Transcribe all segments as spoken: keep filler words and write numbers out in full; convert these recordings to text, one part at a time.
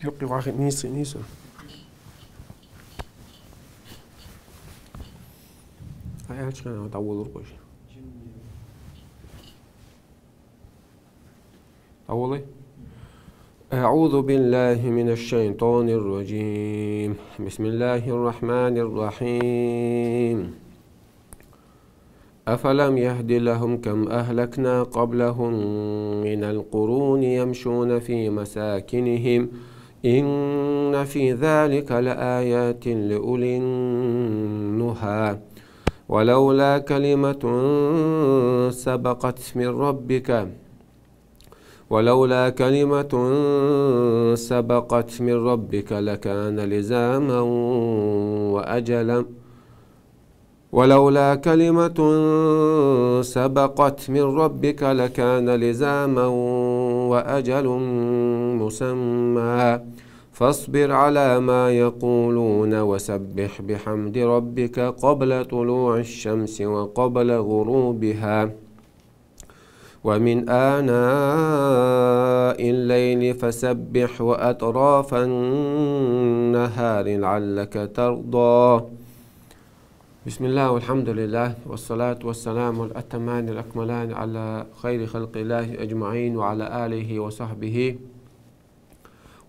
Юкъе вахи нийса, нийса. Ай, аьлча хана дӀаволур къуйша. ДӀаволий. أعوذ بالله من الشيطان الرجيم. بسم الله الرحمن الرحيم. أفلم يهد لهم كم أهلكنا قبلهم من القرون يمشون في مساكنهم إن في ذلك لآيات لأولي النهى ولولا كلمة سبقت من ربك ولولا كلمة سبقت من ربك لكان لزاما وأجلا ولولا كلمة سبقت من ربك لكان لزاما وأجل مسمى فاصبر على ما يقولون وسبح بحمد ربك قبل طلوع الشمس وقبل غروبها ومن آناء الليل فسبح وأطراف النهار لعلك ترضى. بسم الله والحمد لله والصلاة والسلام الأتمان الأكملان على خير خلق الله أجمعين وعلى آله وصحبه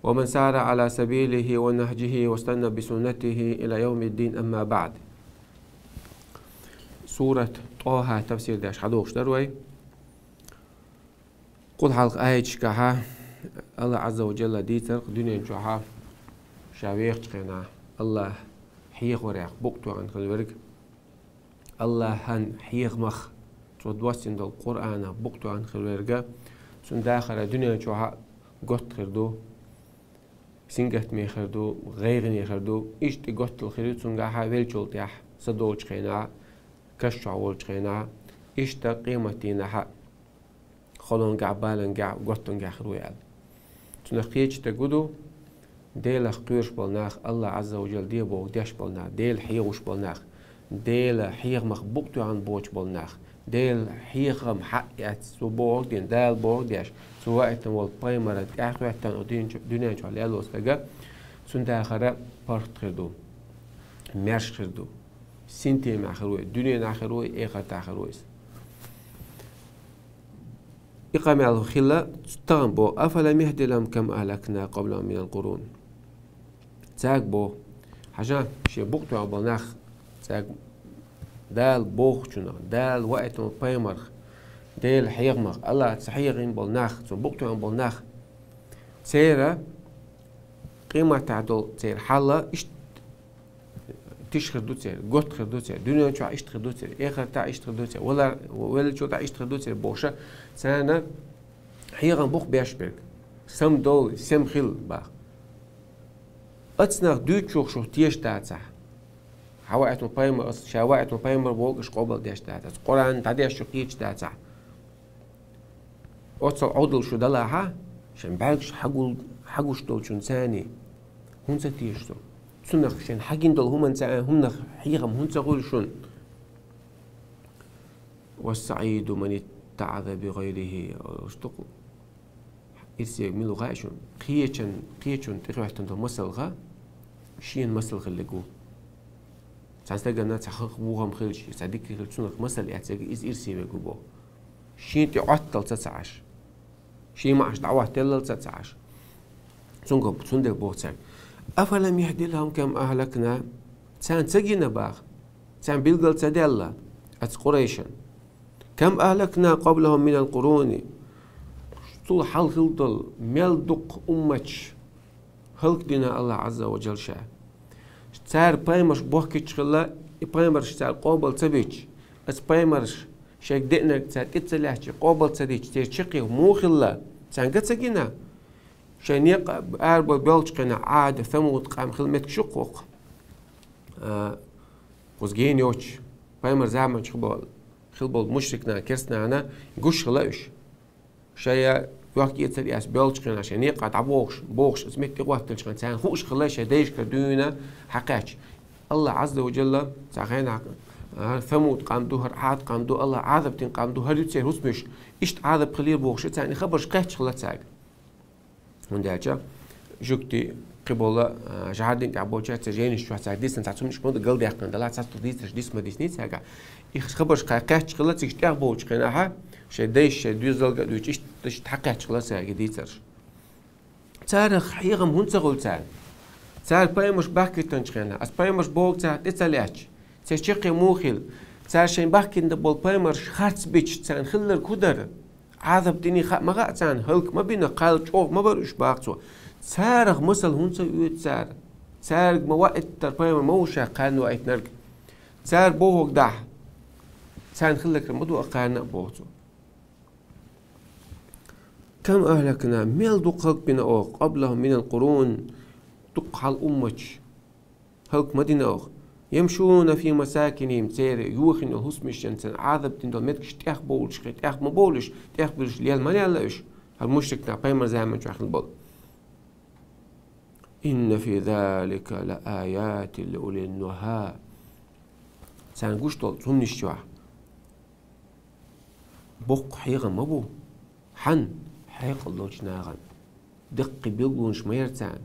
ومن سار على سبيله ونهجه واستنى بسنته إلى يوم الدين، أما بعد. Сурат ТӀохӀа тафсир деш хьадохуш дара вай. Кхул хьалха аяташкахьа Аллах Азза ва Джалла дийцар дуьнен чохьа ша вехачу хенахь Аллах хьехорехь букъ тоьхна хила верг. Аллахьан хьехамах, цо доссийна долу Къуръанах букъ тоьхна хила верг, цуьнан дахаран дуьнен чохьа готта хир ду, сингаттаме хир ду, гӀайгӀане хир ду, иштта и готтал хир ю цуьнгахьа веллачул тӀаьхьа, са долчу хенахь, каш чохь волчу хенахь, иштта къематдийнахьа, холонгахь, балангахь, готтангахь хир ву аьлла. Цунах кхечу стаг хӀун ду? Делах кхоьруш болу нах, Аллах Азза ва Джалла де боху деш болу нах, Дела хьехош болу нах, Делан хьехамах букъ тоьхна боцуш болу нах, Делан хьехам хьаъ эцна, цо бохург дина, Дала бохург деш, цо ваийтина волу пайхамаран тӀаьхьахӀоьттина дуьнен чу-, дуьнен чохь лело стага, цуьнан дахаран паргӀат хир ду, маьрша хир ду. Синтемехь хир ву, дуьненахь хир ву, эхартахь хир ву иза. И къамел хилла тахана боху: «أفلم يهد لهم كم أهلكنا قبلهم من القرون». Цаьрга боху, хьажа, шен букъ тоьхна болу нах, цаьрга Дала бохучунах, Дала ваийтина пайхамарх, Делан хьехамах, Аллах ца хьехийна болу нах, цунна букъ тоьхна болу нах, церан къематехь долу церан хьал иштта тиша хир ду церан, готта хир ду церан, дуьнен чохь иштта хир ду церан, эхартахь иштта хир ду церан, вала-, веллачул тӀаьхьа иштта хир ду церан бохуша, царна хьехам бу-кх беш берг. Сам довла, сам хила баха. Оцу нах дуьйцучух шух теша дацахь. Хьан ваийтина пайхамар, аса ша ваийтина пайхамар бохург аша къобал деш дацахь. Къуръан дӀадеш шу кхеташ дацахь. Оццул Ӏовдал шу далахьа, шайн бӀаьргаш хьагул-, хьагуш долчунна царний хӀунда ца теша шу? Цунах шайн хьагина долу хӀуманца, хӀуманах хьехам хӀунда ца хуьлу шуна? «والسعيد من اتعظ بغيره». Ирсе мила ву хаьа шуна? Кхечан, кхечунна тӀехӀоьттина долу масалха шена масал хиллиг ву. Цхьана стагана цхьа хах вухам хилча, цхьа дика хилча, цунах масал эцнарг иза ирсе верг ву боху. Шена тӀе Ӏотталла ца ца Ӏаш. Шен маьӀаш дӀахӀоттаеллалца ца Ӏаш. Цуьнга, цундела боху цаьрга: «أفلم يهد لهم كم أهلكنا». Царна ца гина баха, царна билгал ца даьлла, аца Къурайшан. «كم أهلكنا قبلهم من القرون». Цул хьалха хилла долу мел дукха умматаш хӀаллакдина Аллах Азза ва Джалла ша. Цара пайхамарш бохкича хилла, и пайхамарш цара къобал ца бича, аца пайхамарш шайга деанарг цара тӀе ца лаьттича, къобал ца дича, церан чаккхе муха хилла, царна ца гина? Шайн некъа арабовла боьлчу хенахь Ӏад, Самуд къам хилла меттигаш ю-кх хӀокху. А, кхуза гена йоцуш, пайхамар заманчохь хилла болу, хилла болу мушрик нана, керста нана гуш хилла уьш. Шайн йохк-эцар эцна боьлчу хенахь, шайн некъа дӀабохуш, бохуш, иза метта тӀехӀотталчу хенахь, царна хууш хилла шайн дайшкара дуьйна хьакхаьчча. Аллах Азза ва Джалла цхьа хенахь, а, Самуд къам ду, хӀара Ӏад къам ду, Аллах Ӏазап дина къам ду, хӀара ю церан хӀусамаш, иштта Ӏазап хилира бохуш, царна и хабарш кхаьчча хилла цаьрга. ХӀунда аьлча, жугтий кхыбола, а, жӀардан тӀехь болча церан жайнаш чохь цаьрга дийцина цхьа цхьа хӀуманаш боху, галдаьккхина делахь, цхьацца дийцарш дийца ма дийцинехь цаьрга. Их хабарш кхаьчча хилла, цига тӀехболчу хенахь, шайн дайша, шайн доьзалга а дуьйцуш, иштта, иштта хьакхаьчча хилла цаьрга дийцарш. Царах хьехам хӀунда ца хуьлу царна? Цара пайхамарш бахкийтинчу хенахь, ас пайхамарш боху цара тӀе ца лаьтташ, церан чаккхе муха хилла? Цара шайн бахкийтина болу пайхамарш харц бича, царна хилларг хӀун дара? Ӏазап дина хаа ма хаьа царна, хӀаллак ма бина, кхалла чӀогӀа ма бара уьш, боху цо. Царах масал хӀунда ца оьцу цара? Цаьрга ма ваийтара пайхамар ма ву ша кхарна ваийтинарг. Цара бохург дахь, царна хилларг ма ду кхарна а, боху цо. Кам ахлакна, мел дукха хӀаллакбина оха, къаблахум минал къурун, дукха хьалха умматаш хӀаллак ма дина оха. Ямшуна фи масакинихим, церан йохийна йолу хӀусамашна царна Ӏазап дина долу меттигаш тӀехбовлуш, тӀех ма бовлуш, тӀехбуьлуш лела ма лелла уьш, хӀара мушрикнах пайхамар заман чохь хилла болу. Инна фи залика ла аятин ли улин нуха. Царна гуш долчу хӀуманаш чохь боккха хьехам ма бу, хьан, хьекъал долчу нахана. Даккхий билгалонаш ма яра царна.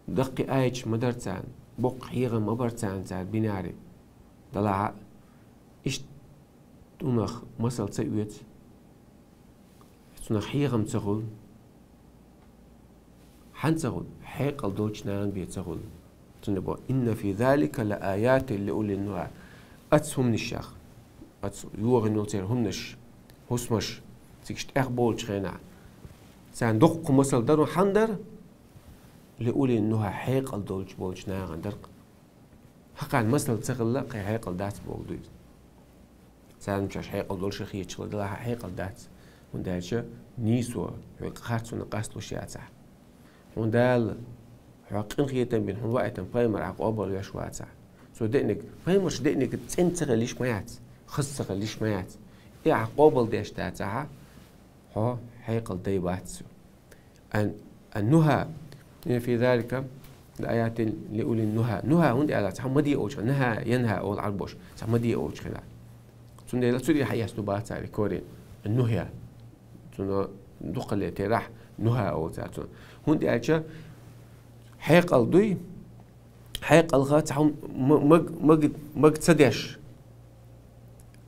Даккхий аяташ ма дара царна, боккха хьехам ма бара царна цара бинарг. Делахь а, иштта хӀуманах масал ца оьцу, цунах хьехам ца хуьлу. Хьан ца хуьлу? Хьекъал долчу нахана бен ца хуьлу. Цундела боху: «Инна фи залика ла аятин ли улин нуха». Оцу хӀуманашах, оцу йохийна йолу церан хӀуманаш, хӀусамаш, цига тӀехболчу хенахь, царна доккха масал дара, хьан дара? Ли улин нуха, хьекъал долчу болчу нахана дара. Хьан кхарна масал ца хилла, кхин хьекъал дац боху дуьйцу. Царна чохь хьекъал долуш хеташ хилла, делахь а хьекъал дац. ХӀунда аьлча нийсо хьоьга харцонна къасталуш яцахь. Хьуна Дала, хьо къинхетам бина, хьуна ваийтина пайхамар ахь къобалвеш вацахь. Цо деаниг, пайхамарш деаниг цӀена ца хилла йиш ма яц, хаза ца хилла йиш ма яц. И ахь къобалдеш дацахь, хьо хьекъал дай вац. Ан, ан-нуха. Инна фи залика ла аятин ли улин нуха. Нуха хӀунда аьлла, цхьа ма де олучу хенахь, наха, янха олу Ӏарбоша, цхьа ма де олучу хенахь. Цундела цу тӀе хьаэцна бац цара корень. Ан-нухья. Цунах дукхале терахь нуха олу цара цунах. ХӀунда аьлча хьекъал дуй, хьекъалха цхьа хӀума ма-, маг-, маг-, маг ца деш.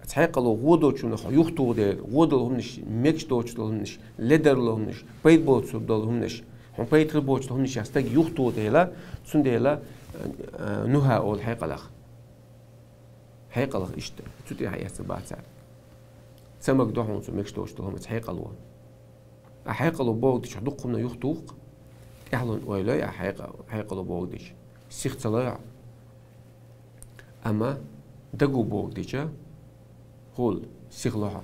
Цхьа хьекъало гӀо долчунах юхатуху дела, гӀо долу хӀуманаш, мегаш доцуш долу хӀуманаш, ледарло хӀуманаш, пайда боцур долу хӀуманаш, хьуна пайда хир боцуш долу хӀуманаш а стаг юхатуху дела, цундела, а, а, нуха олу хьекъалах. Хьекъалах иштта, цу тӀе хьаэцна бац цара. Ца магадо хьуна цу мегаш доцуш долу хӀуманца хьекъало. А хьекъало боху дича дукха хӀуманах юхатуху, тӀаьхьалун ойла йо а хьекъа-, хьекъало боху дича. Сих ца ло йо. Амма даго боху дича, хӀула, сих ло хьо.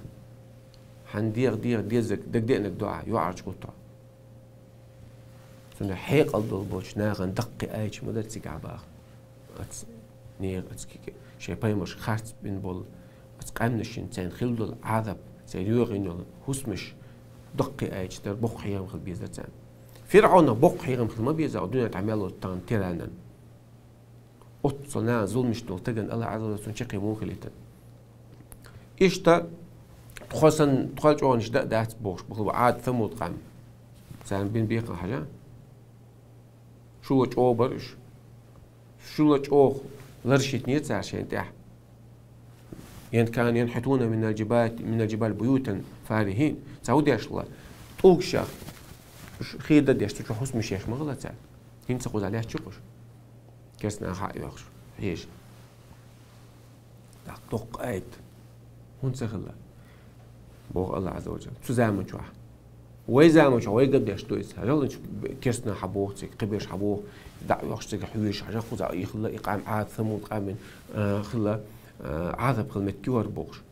Хьан дегӀ, дегӀ, дезаг, дагадеанаг до ахь, йоӀарчу гӀутту. Цундела хьекъал долу болчу нахана даккхий аяташ ма дара цигахь боху. Оцу нехан, оцу кике, шайн пайхамаршка харц бина болу, оцу къаьмнашна царна хилла долу Ӏазап, церан йохийна йолу хӀусамаш, даккхий аяташ дара, боккха хьехам хила безара царна. ФирӀавнах боккха хьехам хила ма беза, дуьнен тӀехь мел волчу тахана тираннан. Оццул нахана зуламаш долу стагана АллахӀ Ӏазза ва Жалла цунна чаккхе муха хилийтина. Иштта тхо санна, тхол чӀогӀанаш дан а дац бохуш, боху Ӏад, Самуд къам. Царна бина бекхам хьажа. Шула чӀогӀа бара уьш. Шула чӀогӀа лараш йитинера цара шайна тӀехь. Ин кану янхитуна минал жибали, минал жибали буютан фарихин. Цхьа хӀун деш хилла? ТӀулгашах уьш хеда деш, цу чу хӀусамаш еш ма хилла цара. ХӀинца кхузахь лаьтташ ю-кх уьш. Керстанаха а йохуш, хьежа. ТӀаккха доккха айта. ХӀунда ца хилла? Боху АллахӀ Ӏазза ва Жалла. Цу заман чохь. Вай заман чохь вай ган деш ду иза. Хьажал, керстанаха хьан боху цига, кхиберш хьан боху, дӀа а йохуш цига хьоьжуш, хьажал кхуза а хилла, и къам Ӏад, Самуд къаман, а, хилла, а, Ӏазап хилла меттиг ю хӀара бохуш.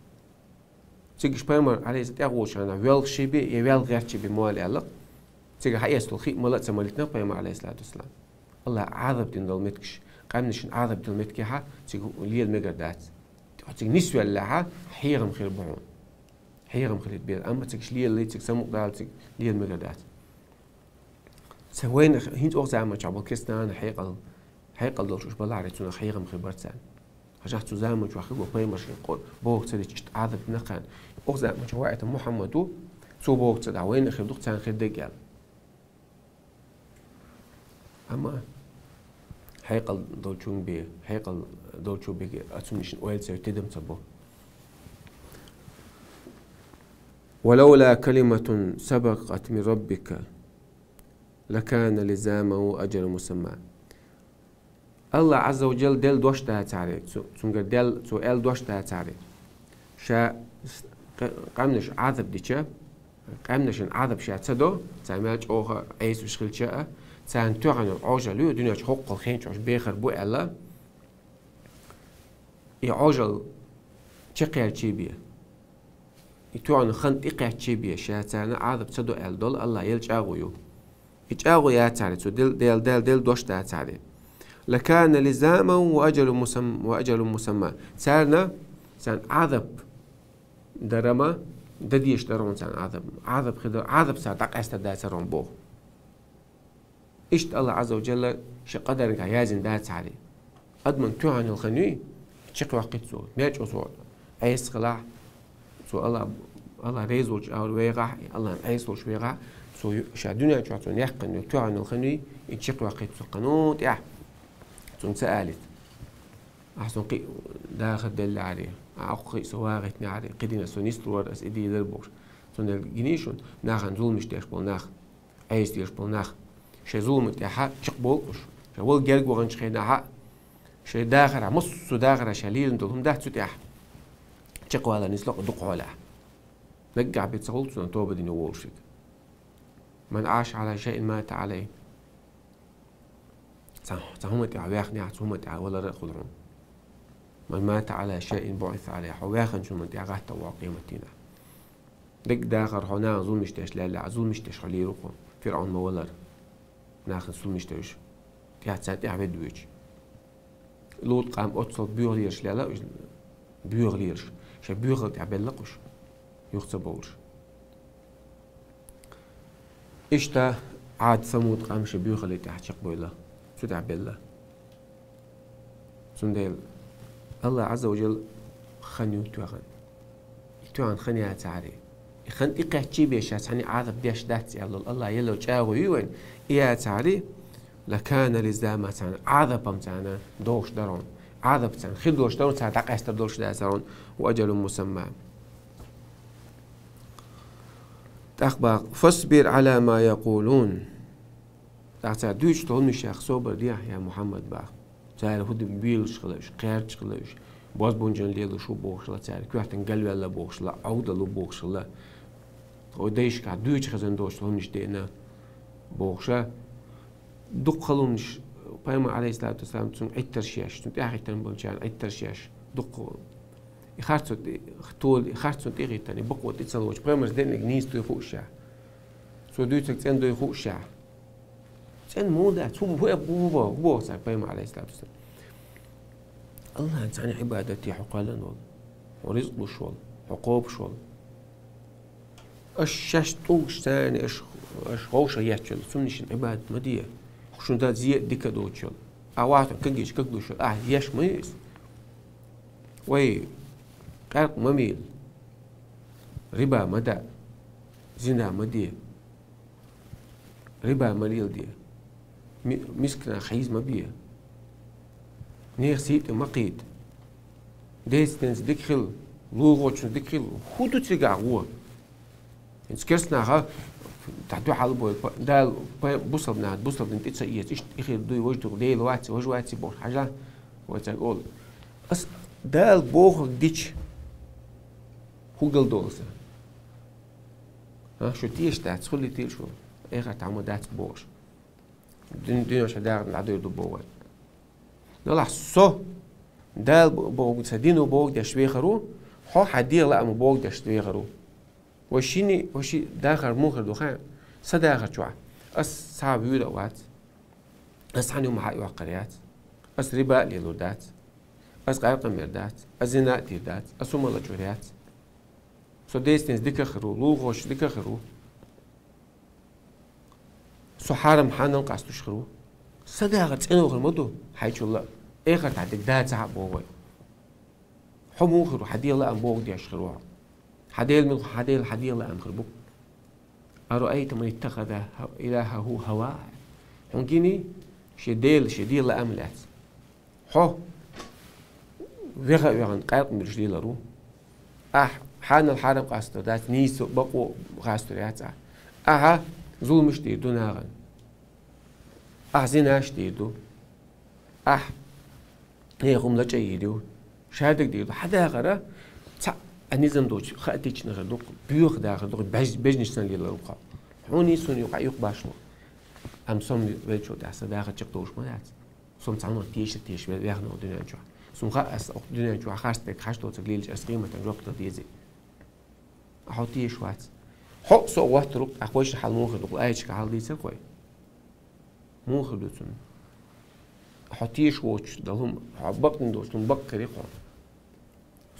Цига уьш пайхамар, Ӏалайхиссалам, тӀехволчу хенахь, велха ши бен я велха гӀерташ бен муала аьлла-кх. Цига хьаэцна долу хи а мала а ца малийтина пайхамар, Ӏалайхиссалату вассалам. АллахӀа Ӏазап дина долу меттигаш, къаьмнашна Ӏазап дина меттигехь, цига лела мегар дац. Хьо цига нисвеллехь, хьехам хир бу хьуна. Хьехам хилийта беза. Амма цига уьш лелале, цига самукъадале, цига лела мегар дац. Ца вайна хӀинца оха заманчохь болу керстанаха хьекъал, хьекъал долуш уьш балахьара, цунах хьехам хир бара царна. Хьажахь, цу заманчохь хилла пайхамаршна къо-, боху ца дича, иштта Ӏазап дина кхарна. Оха заманчохь ваийтина Мухьаммад ву, цо боху ца дахь, вайна хир ду-кх царна хир дерг аьлла. Амма хьекъал долчун бе, хьекъал долчу беге а цунишна ойла ца тидам ца бо. ولولا كلمة سبقت من ربك لكان لزاما وأجل مسمى. Аллах Азза ва Джалла делла дош дацаре, цу-, цунгара делла, цо аьлла дош дацаре. Ша с-, къ-, къаьмнаш Ӏазап дича, къаьмнашан Ӏазап ша ца до, царна мел чӀоагӀа Ӏеса уьш хилча а, царна тоьхна Ӏожал ю, дуьнен чу хӀоккхул хенчу Ӏош бехар бу аьлла, и Ӏожал чекхъяьлчий бе. И тоьхна хан тӀекхаьччий бе, ша царна Ӏазап ца до аьлла долу, Аллах елла чӀагӀо ю. И чӀагӀо яцаре, цо дел-, дел-, дел-, делла дош дацаре. لكان لزاما وأجل مسم-، وأجل مسمى. Царна, царна Ӏазап дарама, дадеш дарон царна Ӏазап. Ӏазап хида, Ӏазап цара дӀакъаьста дацарон боху. Иштта Аллах Азза ва Джалла ши къадарга яздина дацаре. Адаман тоьхна йолу хан юй, чекхваккхийта цо, мел чӀоагӀа цо Ӏеса хилахь, цо Аллах, Аллах реза волчу агӀор вехахь, Аллахна Ӏеса волуш вехахь, цо ю-, ша дуьнен чохь цо яьккхина йолу тоьхна йолу хан юй, и чекхваккхийта цо кхано тӀехь. Цунна ца алийта. Ахьа суна кхин дахар деллехьарий, ахьа кхин со вагӀийтинехьарий, кхидина со нислора, ас и дийр дара бохуш. Цундела гиний шуна, нахана зуламаш деш болу нах, Ӏеса деш болу нах. Шайн зуламан тӀехь чекхболу уьш. Шайн вала герга ваханчу хенахь, шайн дахарехь, массо а дахарехь шайн лелийна долу хӀума дац цу тӀехь. Чекхвалар нисло дукха хьолехь. Наггахь бен ца хуьлу цунах тоба дина волуш верг. من عاش على شيء مات عليه. Цхьа, цхьа хӀума тӀехь ваьхнехь, цу хӀума тӀехь валар а хуьлу хьуна. من مات على شيء بعث عليه. Хьо ваьхначу хӀуманна тӀехь гӀатта вогӀу къематдийнахь. Дерриг дахар хьо нахана зуламаш деш леллехь, зуламаш деш хьо лийр ву хьо. ФирӀавн ма валара. Нахана зуламаш деш. ТӀехь царна тӀехь ведда воьдуш. ЛутӀ къам оццул боьха лелаш лелла уьш, боьха лелаш. Шайн боьхалла тӀехь белла уьш, юха ца бовлуш. Иштта Ӏад, Самуд къам шайн боьхалла тӀехь чекхбевлла, цу тӀехь белла. Цундела Аллах Азза ва Джалла хан ю тоьхна. И тоьхна хан яцахьарий, и хан тӀекхаьччий бен ша цхьаьна Ӏазап деш дац аьлла, Аллах елла чӀагӀо ю вайн, и яцахьарий, لكان لزاما, царна Ӏазапам царна долуш дарон. Ӏазап царна хир долуш дарон, цара дӀакъаьстар долуш дацарон, وأجل مسمى. ТӀаккха боху: فاصبر على ما يقولون. ТӀаккха цара дуьйцуш долу хӀуманашех собар дехьа, я Мухьаммад, боху. Цара хӀун ду, боьлуш хила уьш, кхерчаш хила уьш, бозбунчалла лелош ву бохуш хила цара, коьртана галваьлла бохуш хила, Ӏовдал ву бохуш хила. Тхо дайшкахь дуьйцуш хезна долчу хӀуманаш деана бохуша. Дукха халонаш пайхамар, алейхиссалату вассалам, цунна Ӏиттарш еш, цунна тӀаьхьахӀиттина болчарна Ӏиттарш еш, дукха. И харцо тӀе-, тола, и харцо тӀехӀиттина, и бакъо тӀе ца лоцуш, пайхамарс деаниг нийса дуй хууш ша. Цо дуьйцург цӀена дуй хууш ша. ЦӀена муха дац, хӀун бу, хӀун бу, хӀун бу, хӀун боху цара пайхамар, алейхиссалату вассалам? Аллахьан цхьаьна Ӏибадат де хьо кхоьллина волу, хьо ризкъ луш волу, хьо кхобуш волу. Аша шаьш тӀулгаш царна, аша, аша вовшах етташ йолу, цунна шуна Ӏибадат ма де. Шуна дан зен а дика а доцуш йолу. Ахьа вахтар кагийча кагдуш йолу. Ахьа еш ма ю иза. Вай, къаьркъа ма мийла. Риба ма да. Зина ма де. Риба ма леладе. Ми-, мисканах хьийза ма бе. Нехан сий тӀе ма кхийда. Децненца дика хила, лулахочунца дика хила. ХӀун ду цигахь гӀо? ХӀинца керстанаха дӀа дуьхьал бой, па-, Дала па-, бусалба нах, бусалба дин тӀе ца эца, иштта и хир дуй, важа ду, Дела вац, важа вац бохуш хьажа, вай цаьрга олу. Ас Дала бохург дича, хӀун гал долу сан? А, шу теша дац, хуьлий тил шу? Эхарт хьан ма дац бохуш. Дин-, дуьнен ша дагӀна дӀадуьйр ду боху вай. Делахь со, Дала бо-, боху, сан дино боху деш вехар ву, хьо хьан дегӀан лааман боху деш вехар ву. Вай шини, вай ши дахар муха хир ду хаьа? Сан дахар чохь. Ас цхьа вуьйр а вац. Ас цхьана юма хьа а йоккхур яц. Ас риба а лелур дац. Ас къаьркъа мер дац. Ас зина а дийр дац. Ас хӀума лачур яц. Со децненца дика хир ву, лулахочунца дика хир ву. Со хьарам хьанал къастуш хир ву. Сан дахар цӀено хир ма ду, хьайчулла а. Эхартахь дерг дацахь а боху вай. Хьо муха хир ву, хьан дегӀан лаам боху деш хир ву хьо. Хьан Дела мила, хьан Дела, хьан дегӀан лаам хир бу. أرأيت من اتخذ إلهه هواه. Хьуна гиний, Шен Дела, шен Дела лаам лаьц. Хьо веха а вехана, къаьркъа муьрш лелар ву. Ахь хьанал хьарам къастор дац, нийсо бакъо къастор яц ахь. Ахьа зуламаш дийр ду нахана. Ахь зинаш дийр ду. Ахь нехан хӀума лачкъа йийр ю. Шадерг дийр ду. Хьадахар цхьа а низам доцуш, хаьттича нахар ду-кх, боьха дахар ду-кх, беж-, бежнаш санна лелар ву-кх. Хьуна а, суна а юкъа, юкъа башхо. Амма со веллачул тӀехьа сан дахар чекхдовлуш ма дац. Со-м цхьаннах теша, теша ве-, вехна ву дуьнен чохь. Суна хаьа, ас оцу дуьнен чохь харц дерг хьашт доцург лелаш, ас къематан жоп дала дезий. Ахьа хьо теша вац. Хьо а, со а хӀоттар ву-кх, ахь вайшна хьал муха ду-кх, аяташка хьал дийцар-кх вай. Муха ду цунна? Хьо теша воцуш дала хӀума, хьо бакъдина доцуш хӀума бакъ карий хьуна?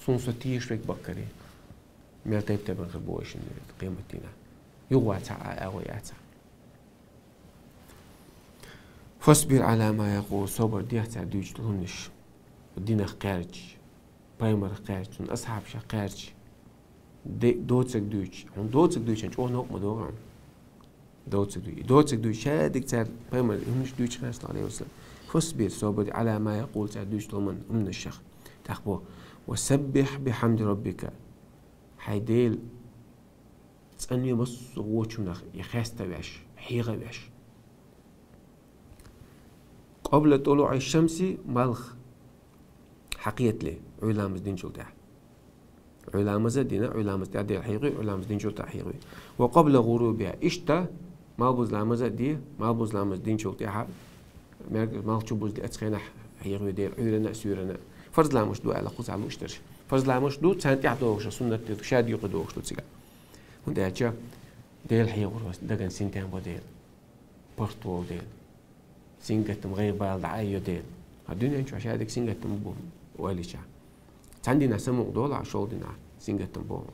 Суна со теша верг бакъ карий? Мел тайп-тайпана хир бу вайшинна къематдийнахь. Юха вацахь а, агӀо яцахь. «Фасбир Ӏала ма якъулун», собар дехьа цара дуьйцуш долу хӀуманаш. Динах кхаьрдаш, пайхамарах кхаьрдаш, цуьнан асхьабашах кхаьрдаш. Де-, доцург дуьйцуш. Хьуна доцург дуьйцуш чӀогӀа новкъа ма догӀу хьуна. Доцург дуьйцуш. И доцург дуьйцуш, шадерг цара пайхамара хӀуманаш дуьйцуш хенахь, саллаллаху Ӏалайхи ва саллам. «Фасбир», собар де, «Ӏала ма якъулун», цара дуьйцуш долу хӀуманашах. ТӀаккха боху: «Ва саббихь бихьамди раббика». Хьайн Дела цӀанве массо а вочунах, и хеставеш, хьехавеш. «Къабла тулуӀи шамси», малх хьакхетале, Ӏуьйра ламаз динчул тӀаьхьа. Ӏуьйра ламаз а дина, Ӏуьйра ламаз тӀаьхьа Дела хьехаве, Ӏуьйра ламаз динчул тӀаьхьа хьехаве. «Ва къабла гӀурубиха». Иштта, малхбуза ламаз а де, малхбуза ламаз динчул тӀаьхьа, мер-, малх чу бузале оцу хенахь хьехаве Дела, Ӏуьйранна а, суьйранна а. Фарз ламазаш ду аьлла, кхузахь лууш дерш. Фарз ламазаш ду, царна тӀаьхьа догӀуш, суннат дерг шадерг юкъа догӀуш ду цигахь. ХӀунда аьлча Дела хьехавар вац, дагна синтем бо Дела. ПаргӀат волу Дела. Сингаттам, гӀайгӀа, бала дӀаайъо Дела. Хьан дуьнен чохь шадерг сингаттам бу, ойла йича. Цхьана дийнахь самукъадолу ахь, шолгӀа дийнахь сингаттам бу.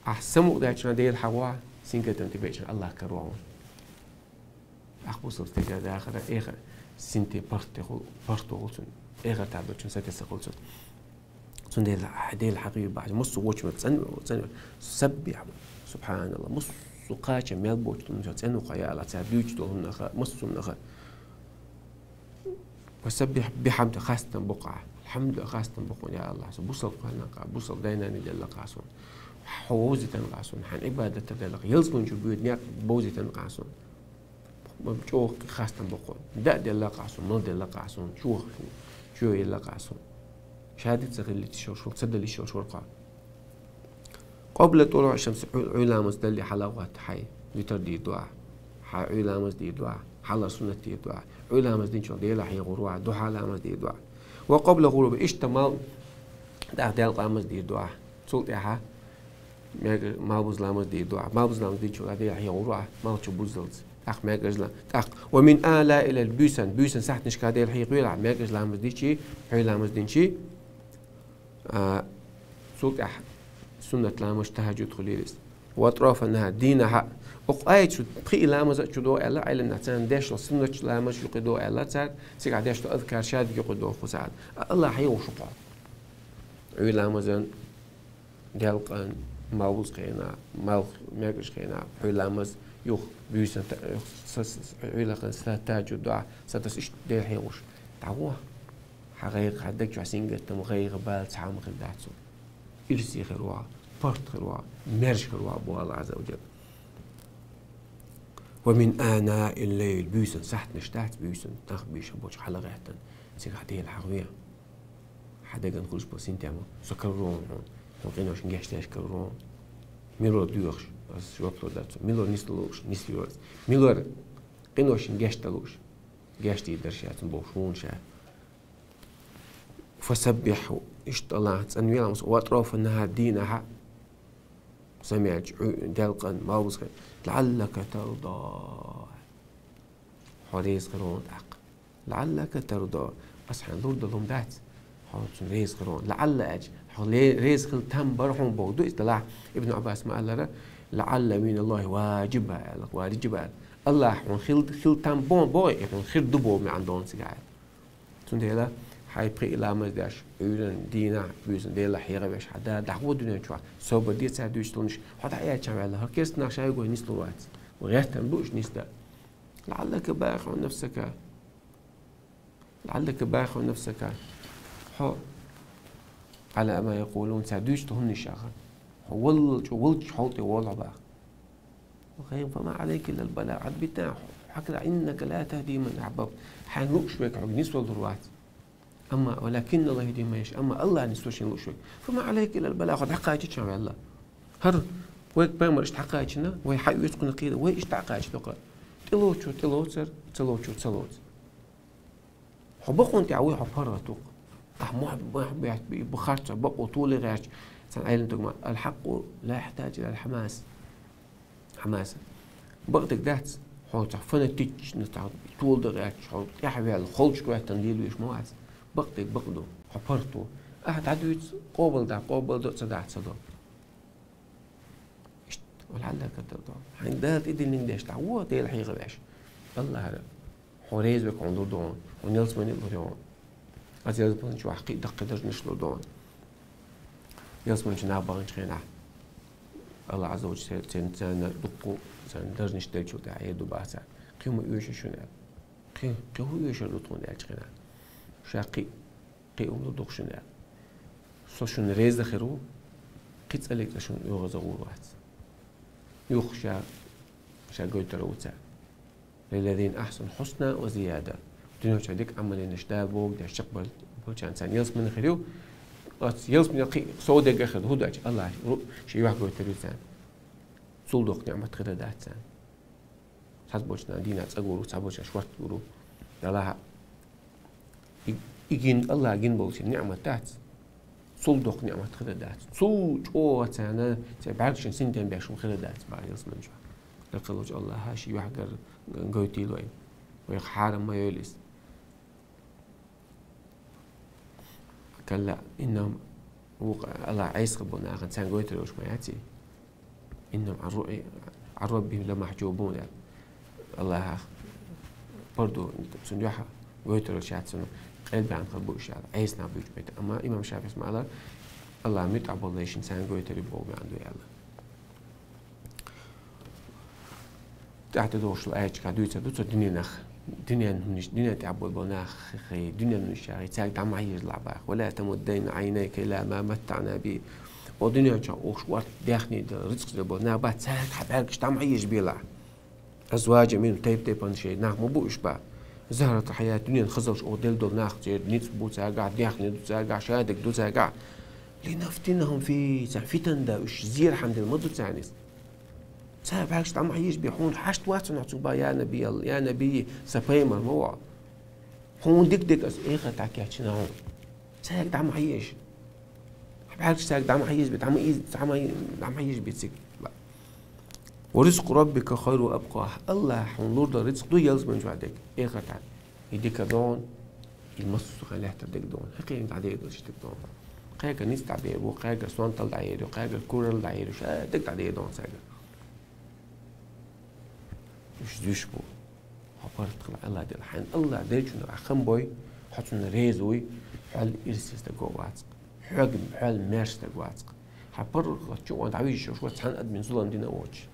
Ахь самукъадаьлча Дела хьахо, сингаттам тӀебеача Аллах каро хьуна. Ахь бусалба стеган дахар, эхар, синтем паргӀат хуьлу, паргӀат хуьлу цунна. Эхартахь долчун сатесна хуьлу цунна. Цундела хьан Дела хьахийра бахьана, массо а вочунах цӀанве, цӀанве. Саббихь, субхьаналлах, массо а кхачам мел боцчу хӀуманах цӀанве хьо, я Аллах, цара дуьйцуш долу хӀуманах, массо а хӀуманах. «Ва саббихь бихьамди», хастам бо-кх ахь. Алхьамдулиллах, хастам бо-кх хьуна, я Аллах, со бусалба кхоьллина-кх ахь, бусалба дай-наной делла-кх ахь суна. Хьо вовзийтина-кх ахь суна, хьан Ӏибадат делла-кх, ялсамани чу боьду некъ бовзийтина-кх ахь суна. ЧӀогӀа хастам бо-кх хьуна. ДӀа а делла-кх ахь суна, мала делла-кх ахь суна, чу ваха, чу йилла-кх ахь суна. Шадерг ца хилла йиш йолуш вара, ца дала йиш йолуш вара-кх хьо. «Къабла тулуӀи шамси», Ӏуьйра ламаз далле хьала а гӀотту хьайн, витр дийр ду ахь. Хьан Ӏуьйра ламаз дийр ду ахь. Хьалхара суннат дийр ду ахь. Ӏуьйра ламаз динчул Дела хьехавор ву ахь. Духьа ламаз дийр ду ахь. «Ва къабла гӀуруби», иштта мал, тӀаккха делкъа ламаз дийр ду ахь. Цул тӀаьхьа мегар-, малхбуза ламаз дийр ду ахь. Малхбуза ламаз динчул Дела хьехавор ву ахь, малх чу буззалц. ТӀаккха мегар-, ламаз. ТӀаккха: «Ва мин анал-лайли», буьйсан, буьйсан сахьташкахь Дела хьехаве ахь, мегар-, ламаз дичи, Ӏуьйра ламаз динчи. А, цул тӀаьхьа суннат ламазаш, тахьажжуд хуьлийла иза. «Ва атрафан-нахьар», дийнахь а. Оцу аяташца пхи ламаз а чу до аьлла, Ӏеламнаха царна деш долу суннат ламазаш юкъа до аьлла цара, цигахь деш долу азкар шадерг юкъа до хӀусар. Аллах хьехаву шу кхо. Ӏуьйра ламазан, делкъан, малхбуза хенахь, малх мегаш хенахь, Ӏуьйра ламаз, юха буьйсан та-, юха са-, са-, Ӏуьйра ламазан, са-, тахьажжуд дуӀа, сатасса иштта Дела хьехавуш. ДӀагӀо. Хьан гӀайгӀа, хьан даг чохь сингаттам, гӀайгӀа, бала цхьа а ма хир дац цунна. Ирсе хир ву хьо, паргӀат хир ву хьо, маьрша хир ву хьо, боху Аллах Ӏазза ва Джалла. «Ва мин анал-лайли», буьйсан сахьташ дац, буьйсан нах буьйсанна болчу хьалагӀаьттина, цигахь Дела хьахаве. Хьан дагна хуьлуш болу синтем, со карор ву хьуна, хьуна къиношна гечдеш карор ву хьуна. Мила вара доьхуш, ас жоп лур дац цунна. Мила вара нислуш, нисло ас. Мила вара къиношна гечдан лууш, гечдийр дара ша цунна бохуш хьуна ша. «Фасаббихь», иштта Аллах цӀанве ламаз, «ва атрафан-нахьар», дийнахь а, самаьлча, Ӏу-, делкъан, малхбуза хенахь, «лаӀаллака тарда». Хьо реза хир ву хьуна тӀаккха. «ЛаӀаллака тарда». Ас хьайна лур долу хӀума дац, хьо цунна реза хир ву хьуна. «ЛаӀалла» аьлча, хьо ле-, реза хила там бара хьуна боху ду иза делахь. Ибн Ӏаббаса ма-аллара: «ЛаӀалла миналлахи важиба», аьлла, важиба аьлла. Аллах хьуна хила, хила там бо-, боху, и хьуна хир ду боху маьӀна долу цигахь аьлла. Цундела хьайн пхи ламаз деш, Ӏуьйранна, дийнахь, буьйсанна Дела хьехавеш хьан да, дӀагӀо дуьнен чохь, собар де цара дуьйцуш долу хӀуманаш, хьо дӀа аьлча ваьлла, хӀара керстанах шайгахь нислур вац. Ваьттина бу уьш нисдан. لعلك باخع نفسك، لعلك باخع نفسك. Хьо على ما يقولون, цар дуьйцу хӀуманаш аьлча. Хьо валлалча, валлалча хьол тӀе волахь бах. فما عليك إلا البلاغ. Хьо битта хьо, хьакъ, إنك لا تهدي من أحببت. Хьайна лууш верг хьо нисвала лур вац. Амма ولكن الله يهدي من يشاء. Амма АллахӀ нисво шийна лууш верг. فما عليك إلا البلاغ. Хьо дӀакхачийча велла. ХӀара вайга пайхамар иштта дӀакхачийна, вай хьаоьцу кхунах кхийда, вай иштта дӀакхача дукха. ТӀелоцур тӀелоцур, ца лоцур ца лоцур. Хьо бакъонна тӀехь вуй, хьо паргӀат ву-кх. Ахьа мохь, мохь бехк бу, харцо, бакъо, тола гӀерташ. Цхьана Ӏеламнахана: الحق لا يحتاج إلى الحماس. حماسة. Бакъдерг дац, хьо цхьа фанатична, цхьа тола дан гӀерташ, хьо тӀаьхьаваьлла, холчу гӀоьттина лелавеш ма вац. Бакъдерг бакъ ду, хьо паргӀат ву. Ахьа дӀадуьйцу, къобалдахь къобалдо, ца дахь ца до. Иштта, ولعلك ترضى. Хьайна Дала тӀедиллинг деш дӀагӀо, Дела хьехавеш. АллахӀ хьо реза верг хьуна лур ду хьуна, хьуна ялсамани а лур ю хьуна. Аса ялсамани чохь кхин а даккхий даржанаш лур ду хьуна. Ялсамани чу нах баханчу хенахь, АллахӀ Ӏазза ва Джалла церан, церан дуккха, церан даржанаш деллачул тӀаьхьа эр ду бах цара: «Кхин ма оьшу шуна», – аьлла. «Кхин, кхин хӀун оьшур ду тхуна?» – аьллачу хенахь. Ша кхин, кхин хӀума лур ду-кх шуна, аьлла. Со шуна реза хир ву, кхин цкъа а шуна оьгӀаза гӀур вац. Юха ша, ша гойтур ву цара. للذين أحسنوا الحسنى وزيادة. Дуьнен чохь дика Ӏамал динарш, Дала бохург деш чекхболчарна царна ялсамани хир ю. Оцу ялсаманел кхин а сов дерг а хир ду, хӀун ду аьлча, АллахӀа ру-, шен юьхь гойтур ю царна. Цул доккха ниӀмат хир дац царна. Цхьаболчарна дийнахь цкъа гур ву, цхьаболчарна шортта гур ву. Далахь, и, и гин, АллахӀа гина болчу ниӀмат дац. Цул доккха ниӀмат хир дац. Цул чӀогӀа царна церан бӀаьргашна синтем беш хӀума хир дац бах ялсамани чохь. Лекха волчу АллахӀа шен юьхь гар-, гойтийла вайна. Вайх хьарам ма йойла иза. كلا إنهم, вукху АллахӀа Ӏеса болу нахана царна гойтур йолуш ма яц и. إنهم عن رؤ-, عن ربهم لمحجوبون, аьлла. АллахӀах пардо, цунна юьхь гойтур йолуш яц, цунна къелбан хир бу уьш, аьлла, Ӏеса нах буьйцу байтахь. Амма имам ШафиӀис ма-аллара, АллахӀан муьтӀахь болу нахана царна гойтур ю боху маьӀна ду, аьлла. ТӀаьхьа тӀедогӀуш долу аятчикахь дуьйцур ду цо дуьненах, дуьненан хӀуманаш, дуьнен тӀехь болу нах, хи-, дуьненан хӀуманаш яхий, цаьрга дӀа ма хьежалахь бах. ولا تمدن عينيك إلى ما متعنا به. О дуьнен чохь уьш орц даьхни дан, рицкъ дан болу нах бах, цаьрга хьан бӀаьргаш дӀа ма хьежабелахь. أزواجا منهم, тайп-тайпана шайн нах ма бу уьш бах. زهرة الحياة الدنيا, хазалш о делла долу нах, церан ницкъ бу цаьргахь, даьхни ду цаьргахь, шадерг ду цаьргахь. لنفتنهم فيه, царна фитан дан, уьш зерхьама дина ма ду царна иза. Цара бӀаьргаш дӀа ма хьежабе, хьуна хьашт вац хьуна цуьнга бах, я Наби, я Наби, сан пайхамар ма ву. Хьуна дика дерг аса эхарт дӀакечйина хьуна. Цаьрга дӀа ма хьежа. Хьан бӀаьргаш цаьрга дӀа ма хьежабе, дӀа ма из-, дӀа ма, дӀа ма хьежабе цига. ورزق ربك خير وأبقى. АллахӀа хьуна лур долу рицкъ ду ялсамани чохь дерг, эхартахь. И дика ду хьуна, и массо а хенахь лаьттара дика ду хьуна. Хьекъехь дӀадер долуш дика ду хьуна. Кхайгара ницкъ дӀабер бу, кхайгара сонталла дӀаер ю, кхайгара куралла дӀаер ю, ша дика дӀадер ду хьуна цаьрга. Уьш зуьйш бу. Хьо паргӀат хила АллахӀ делахь. Хьайна АллахӀ деллачунна ахь хам бой, хьо цунна реза вуй, хьол ирсе стаг вац-кх. Хьоьга, хьол маьрша стаг вац-кх. Хьан паргӀатчу а дӀавижча, шу цхьана адамна зулам дина а воцуш.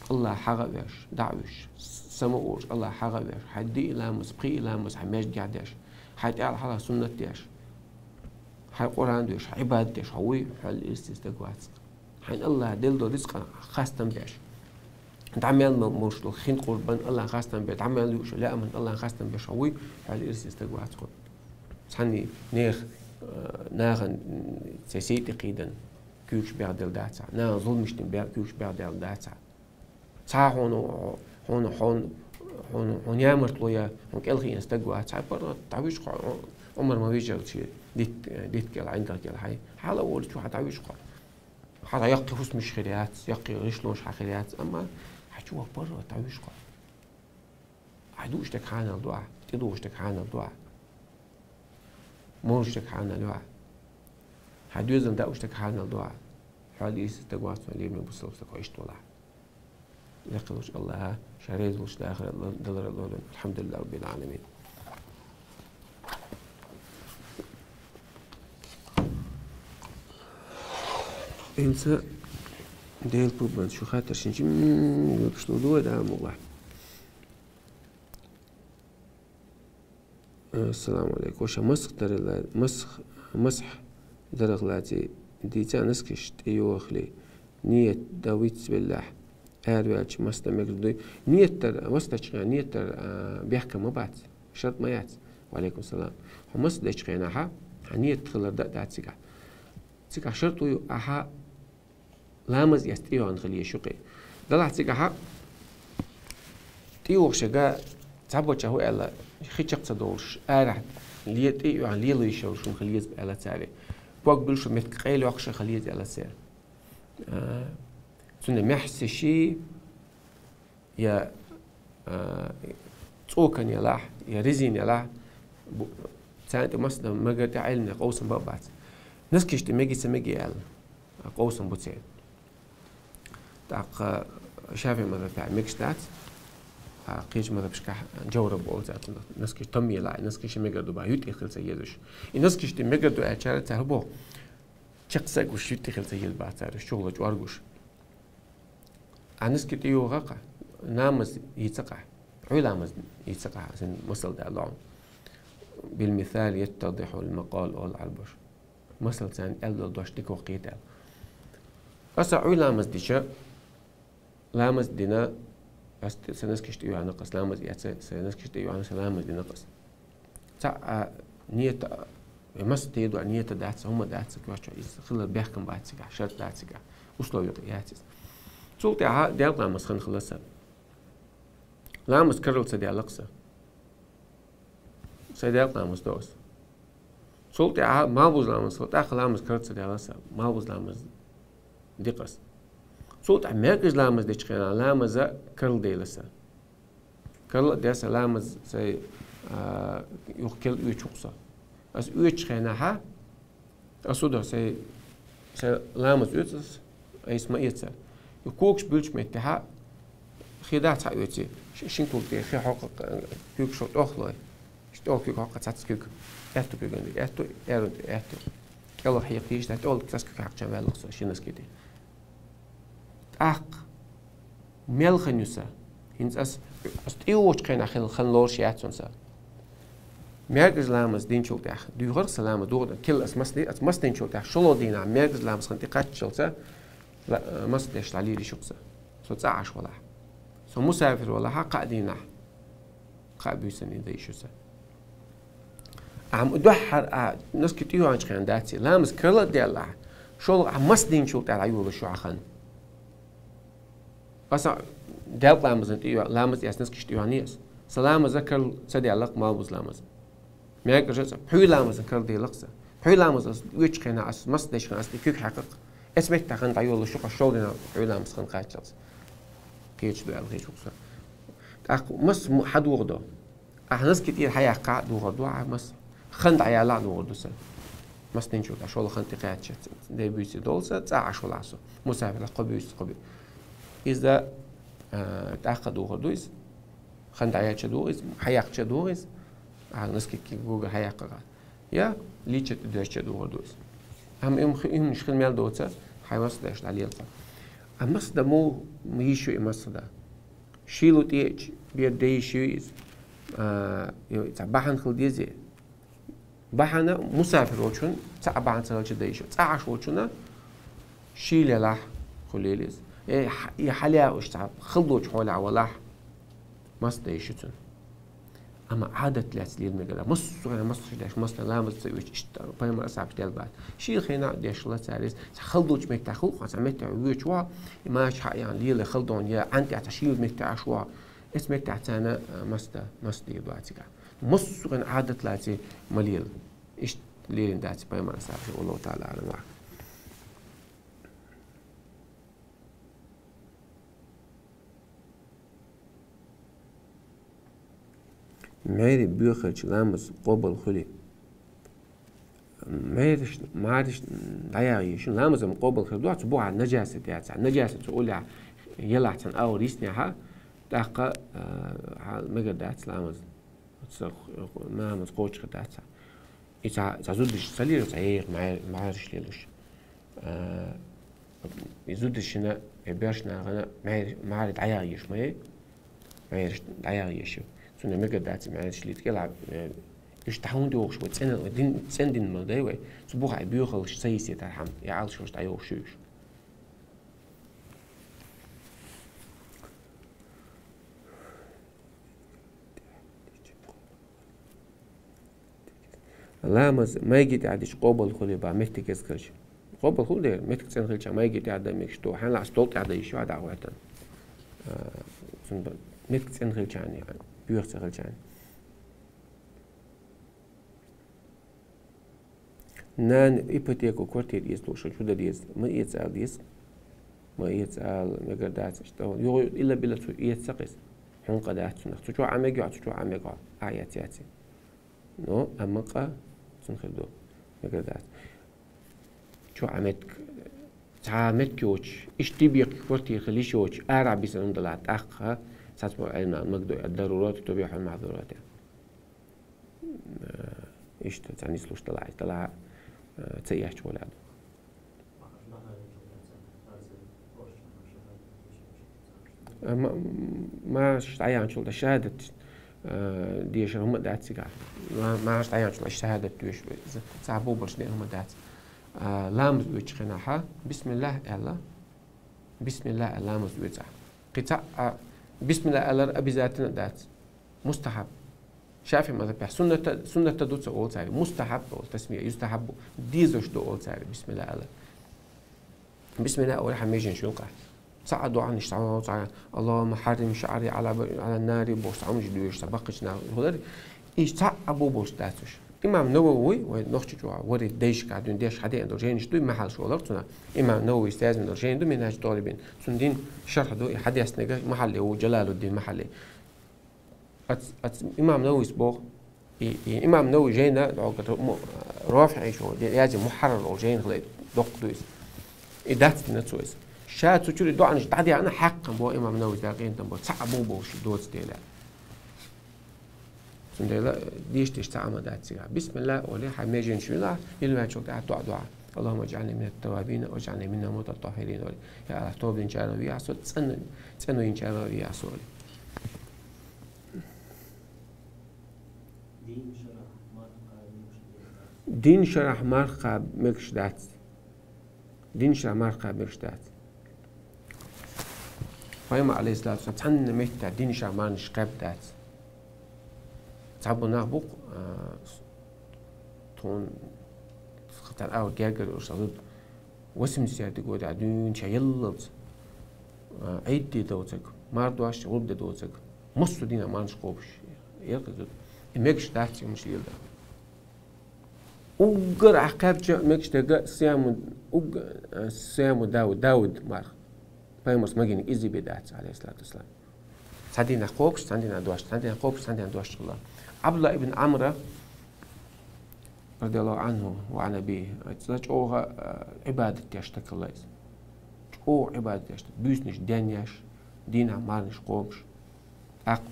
АллахӀ хьагӀ а веш, дӀа а вуьйш, сама а волуш, АллахӀ хьагӀ а веш, хьайн диъ ламаз, пхиъ ламаз хьайн маьждигехь деш, хьайн тӀаьхьа хьалха суннат деш, хьайн Къуръан доьшуш, хьайн Ӏибадат деш хьо вуй, хьол ирсе стаг вац-кх. Хьайна АллахӀа делла долу рицкъана хастам беш, дӀа мел ма-, молуш долу хин къурбан АллахӀан хастам беш, дӀа мел юуш лааман АллахӀан хастам беш хьо вуй, хьол ирсе стаг вац-кх. Цхьанна нехан, э, нахана, м, церан сий тӀе кхийдина, куьйгаш бегӀделла дац хьан, нахана зуламаш дина бе-, куьйгаш бегӀделла дац хьан. Цхьа хьуна, хьуна, хьуна, хьуна, хьуна ямартло я, хьуна кӀелхиъна стаг вац, хьайн паргӀат дӀавуьйш-кх, Ӏумар ма вижара шен дит-, дитта кӀел, ӀиндагӀа кӀел хьайн. Хьала а волчу хьан дӀавуьйш-кх. Хьан яккхий хӀусамаш хир яц, яккхий гӀишлонаш хьан хир яц, амма хьан чу ваха паргӀат дӀавуьйш-кх. Хьайн дууш дерг хьанал ду ахь, тӀедугӀуш дерг хьанал ду ахь, молуш дерг хьанал ю ахь, хьайн доьзална дауш дерг хьанал ду ахь, хьол ирсе стаг вац-кх, лераме бусалба стаг хьо иштта валахь. Лекха волчу АллахӀа ша реза волуш дахар далар а лолийла. الحمد لله رب العالمين. Элца Делан пурбанца шу хаттар шин чим, м, вепш лу дуй, да, мугла. Ассаламу алейкум. Ваша масх дарила, масх, масх дарахлати дийца наскиш тӀе йохли, ниет да виц беллахь, аьрваьлча масда мегар дуй. Ниет дар, вастачкъя ниет дар, а, бехка ма бац, шарт ма яц. Ва алейкум салам. Хьо масх дечкъена хьа, хьа ниет хилар да, да цига. Цига шарт уй, аха, ламаз эс тӀе йохан хила еш юкъе. Далахь цигахьа тӀе йохшага цхьабоча хӀу аьлла, хи чакх ца долуш, арахь ле-, тӀе йохан лело йиш йолуш хӀума хила еза аьлла царе. Ког буьллуш метка къайла йоккхуш хила еза аьлла царе. А, цунна мехь ца ши, я, а, цӀокан ялахь, я резин ялахь, бу-, царна тӀе масда мегар тӀе Ӏилманех къовсам ба а бац. Наскиш тӀе меги ца меги аьлла, а, къовсам бу церан. ТӀаккха ШафиӀи мазхабехь мегаш дац, а, кхечу мазхабашкахь жавраб олу цаьрца, наскиш там елахь, и наскиш мегар ду бахь, юьтӀе хила ца езаш. И наскиш тӀе мегар ду аьллачара цара боху, чекх са а гуш, юьтӀе хила ца еза бахь цара, уьш чухула чӀор гуш. Ахьа наски тӀе йоху-кх, ламаз йийца-кх ахь. Ӏуьй ламаз йийца-кх ахь, сан масал даьлла хьуна. Бил мисал яттадихьул макъал олу Ӏарбоша. Масал царна аьлла долу дош дика ваккхийта аьлла. Аса Ӏуьй ламаз дича, ламаз дина, ас сан наскиш тӀе йоьхна-кх ас, ламаз эца, сан наскиш тӀе йоьхна, сан ламаз дина-кх ас. Цхьа а ниета, э, маса тӀе ду а ниета дац, хӀума дац, кхоччо иза хилар бехкам бац цигахь, шарт дац цигахь, условие яц иза. Цул тӀаьхьа делкъа ламаз хан хила сан. Ламаз карал ца даьлла-кх сан. Сайн делкъа ламаз до ас. Цул тӀаьхьа малбуза ламаз хила, тӀаккха ламаз карал ца даьлла сан. Малбуза ламаз ди-кх ас. Цул тӀаьхьа маьркӀажа ламаз дечу хенахь ламаза карал дайла сан. Карла а деш сан ламаз сай, а, юха керла оьцуш ву-кх со. Ас оьцучу хенахьа, ас хӀу до сай, сай ламаз оьцу ас, айса ма эца. И когаш буьллучу меттехьа, хи дахь цхьа оьций. Ши-, шин куьг тӀе хи хьокху, куьг шо тӀохлой. Ши тӀоху куьг хьокху цхьацца куьг. Аьтту куьг ан ду, аьтту, аьрру ду, аьтту. КӀелхьа хьекхийша, тӀехула цас куьг хьаькхча ваьлла-кх со, ши наски тӀе. ТӀаккха мел хан ю сан? ХӀинца ас, ас тӀе йогӀучу хенахь хила хан лоруш яц хьуна сан. МаьркӀажа ламаз динчул тӀехь дуьйхира сан ламаз догӀу, килла ас мас-, ас мас динчул тӀехь шолгӀа дийнахь маьркӀажа ламаз хан тӀекхаччалца ла-, мас деш дӀалийриш ву-кх сан. Со цӀа Ӏаш валахь. Со мусафир валахьа кхаа дийнахь. Кхаа буьйсанна дан йиш ю сан. Амма дуьххьара а наски тӀе йогӀучу хенахь дац и, ламаз карла а даьллахь, шолгӀа а мас динчул тӀаьхьа йолуш ю хьан хан. Аса делкъа ламазан тӀе йо-, ламаз эцна наскаш тӀе йоьхний ас. Сан ламаза карла ца даьлла-кх малбуза ламаз. МаьркӀажа а ца, пхьуьй ламазан карла дела-кх сан. Пхьуьй ламаз ас оьцучу хенахь ас мас дечу хенахь ас тӀе куьг хьаькхна-кх. Эцу меттехь хан дӀайолуш ю-кх ас шолгӀа дийнахь пхьуьй ламаза хан кхаччалц. Кхечу ду аьлла хеташ ву-кх сан. ТӀаккха мас м-, хьан догӀу до? Ахьа наски тӀера хьаяккхахь а догӀур ду ахьа мас. Хан дӀаялахь а догӀур ду сан. Мас динчул тӀехь шолгӀа хан тӀекхаьчча, дай буьйса долу сан, цӀа Ӏаш валахь со. Мусафир кхо буьйса кхо буьйса. Иза, а, тӀаккха догӀур ду иза. Хан дӀаяьлча догӀу иза, хьаяккхача догӀу иза. А, наски куьг гуга хьаяккхахь. Я лийча тӀе доьжча догӀур ду иза. Амма и хи-, и хӀуманаш хила мел доцу, хьайн мас деш дӀалелахь. А мас дан муха йиш ю и мас дан? Шийла тӀе а бер дан йиш ю иза. А, ю, цхьа бахьана хила деза. Бахьана мусафир волчун цхьа а бахьана ца хилча дан йиш ю. ЦӀа Ӏаш волчунна шийла елахь хуьлийла иза. Э, хьа-, и хьалаяьлла уьш цхьа хала долчу хьолехь валахь, мас дан йиш ю цунна. Амма Ӏадат лаьцна лела мегар ду. Массо а хенахь мас деш, мас дан ламаз ца оьцуш, иштта пайхамар асхьабаш делла бац. Шийла хенахь а деш хилла цара иза. Цхьа хала долчу меттехь хила-кх хьо, цхьа меттехь воьдуш валахь, и маша хьа яхна лела хала догӀу, я ӀантӀехь цхьа шийла меттехь Ӏаш валахь. Эцу меттехь царна, а, мас дан, мас дийр ду цигахь. Массо а хенахь Ӏадат лаций ма лела. Иштта лелийна дац пайхамар асхьабаша, валлаху таӀала аӀлам. Маьри боьхарчу ламаз къобал хуьлий? Маьриш, маьриш дӀаяха йиш ю, ламаз-м къобал хир ду, цу бухахь нажасат яцахь, нажасат цу уллехь елахь цхьана аур йиснехьа, тӀаккха, а, хьан мегар дац ламаз. Оцу ламаз кхочуш хир дац. И цхьа, цхьа зудаш ца лело, цхьа еха маьр-, маьриш лелош. А, и зудашна, и боьрша нахана маьр-, маьри дӀаяха йиш ма яй, маьриш дӀаяха йиш ю. Цунна мегар дац маьриш лийца кӀелахь, э, Уьш тӀехьа хӀунда йохуш вай, цӀена, вай дин, цӀена дин ма дай вай. Цу бухахь боьхаллаш ца йисетархьама, и Ӏалашонаш дӀайохуш ю уьш. Ламаз майги тӀехь дича къобал хуьлий бах, меттиг эскарча. Къобал хуьлу дера, меттиг цӀена хилча, майги тӀехь дан мегаш ду, хьайна лаахь стол тӀехь дан йиш ю, дӀахӀоьттина. А, цунна ба-, меттиг цӀена хилча, боьха ца хилча. Нана ипотеку квартира эца лууш, чу дан деза. Ма эца ала деза. Ма эца ала, мегар дац, иштта. Юха илла-билла цо эца ца кхиса. Хьуна къа дац цунах. Цу чу Ӏа мега, цу чу Ӏа мега. Ӏа яц, яц. Ну, амма къа цунна хир ду. Мегар дац. Чу Ӏа меттиг, цхьа меттиг йоцуш, иштта беккхий квартира хила йиш йоцуш, арахь бисина хӀума далахь тӀаккха, цхьацца боху Ӏилман магадо, ад-дарурат тубихьул маъзурат. Э, иштта цхьа нислуш далахь, далахь, э, ца эшча гӀолехь ду. Э, ма-, мархаш дӀаяьхьначул тӀаьхьа шахӀадат, э, дешар хӀума дац цигахь. Ма-, мархаш дӀаяьхьначул тӀаьхьа шахӀадат доьшуш ву иза. Цхьа бобалш ден хӀума дац. Э, ламаз оьцучу хенахьа, бисмиллахӀ аьлла. Бисмиллахь аьлла ламаз оьцу ахь. Кхин цхьаъ а бисмиллахь алар обязательно дац. Мустахьаб. ШафиӀи мазхабехь сунната, сунната ду ца олу цара. Мустахьаб олу, тасмия, юстахьаббу. Дезаш ду олу цара, бисмиллахь алар. Бисмиллахь олий хьан меженаш юлкъахь. Цхьаъ а доӀанаш, цхьа а, цхьа а, Аллахумма хьаррим шаъри Ӏала ба-, Ӏала нари бохуш, цхьа хӀуманаш доьшуш, цхьа баккхийчу наха хилар. Иза цхьаъ а бобалш дац уьш. Имам Нававий, вай нохчи чохь вари дайшка дуьйна деш хьадеана долу жайнаш дуй, махьалш олар цунах. Имам Нававийс язйина долу жайна ду, Минхьаджу ТӀалибин. Цунна дин шархь ду, и хьадеснарг Махьалли ву, Джалалуддин Махьалли. Ац, ац, имам Нававийс боху, и, и имам Нававий жайна, доггара му-, РофиӀийчо де-, язйина Мухьаррар олу жайна хилай доккха ду иза. И дац дина цо иза. Ша цу чуьра и доӀанаш дӀадеана хьаькхна боху имам Нававийс, дакъийна там боху, цхьаъ а бу болуш доцу дела. Цундела, э, деш-деш цхьа а ма дац цигахь. Бисмиллахь олий, хьан меженаш вина, йилваьчул тӀаьхьа доӀа доӀа. Аллахумма аджӀални минат таввабина, ва аджӀални минал мутатаххирин олий. Я Аллах, тоба динчарах вехьа со, цӀен-, цӀенвинчарах вехьа со олий. Дин шарахь марха кхаба мегаш дац. Дин шарахь марха кхаба мегаш дац. Пайхамар, алейхиссалату вассалам, цхьанна меттехь дин шарахь марханаш кхаьбна дац. Цхьаболу нах бу-кх, а, с-, тхуна, цхьа тхан агӀор гергара уьш ца зуда. Восемьдесят годехь дуьйна ша еллалц, а, Ӏийд де доцург, марха дош, гӀурба де доцург, массо а дийнахь марханаш кхобуш, эр кхин зуда. И мегаш дац цигахь леладан. Уггар ахь кхаьбча мегаш дерг Сияму, уг-, а, Сияму Дауд, Дауд марха. Пайхамарс магийнарг изза бен дац, алейхиссалату вассалам. Цхьана дийнахь кхобуш, цхьана дийнахь дош, цхьана дийнахь кхобуш, цхьана дийнахь дош хилла. Абдулла ибн Амра, радияллаху анху ва ан абийхи, иза чӀогӀа, а, Ӏибадат деш стаг хилла иза. ЧӀогӀа Ӏибадат деш стаг. Буьйсанаш денъеш, дийнахь марханаш кхобуш. ТӀаккха,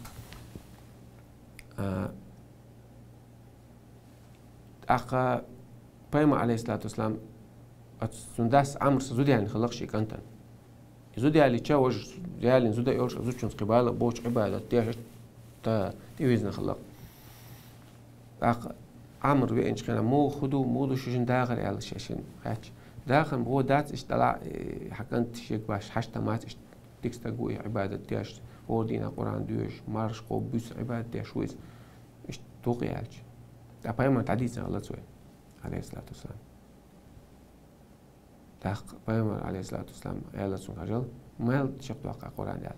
а, ТӀаккха Пайхамар, алейхиссалату вассалам, оцу цуьнан дас Ӏамрса зуда яьллина хилла-кх шен кӀантана. И зуда яьлча, важа яьллина зуда йолуш, зудчуьнца кхин бала боцуш Ӏибадат деш, иштта тӀевизина хилла-кх. ТӀаккха Ӏамр веанчу хенахь, муха ду, муха ду шуьшинна дахар аьлла шаьшшинна хаьттича. Дахар бохо дац, иштта дӀалахь, э, хьан кӀант шега баш, хьашт ма дац, иштта дика стаг ву и Ӏибадат деш, хӀора дийнахь Къуръан доьшуш, марханаш кхобуш, буьйса Ӏибадат деш ву иза. Иштта ду-кх аьлча. Ткъа Пайхамар дӀадийцина хилла цо, алейхиссалату вассалам. ТӀаккха Пайхамар, алейхиссалату вассалам, аьлла цуьнга хьажал, мел чекхдоккху Къуръан аьлла.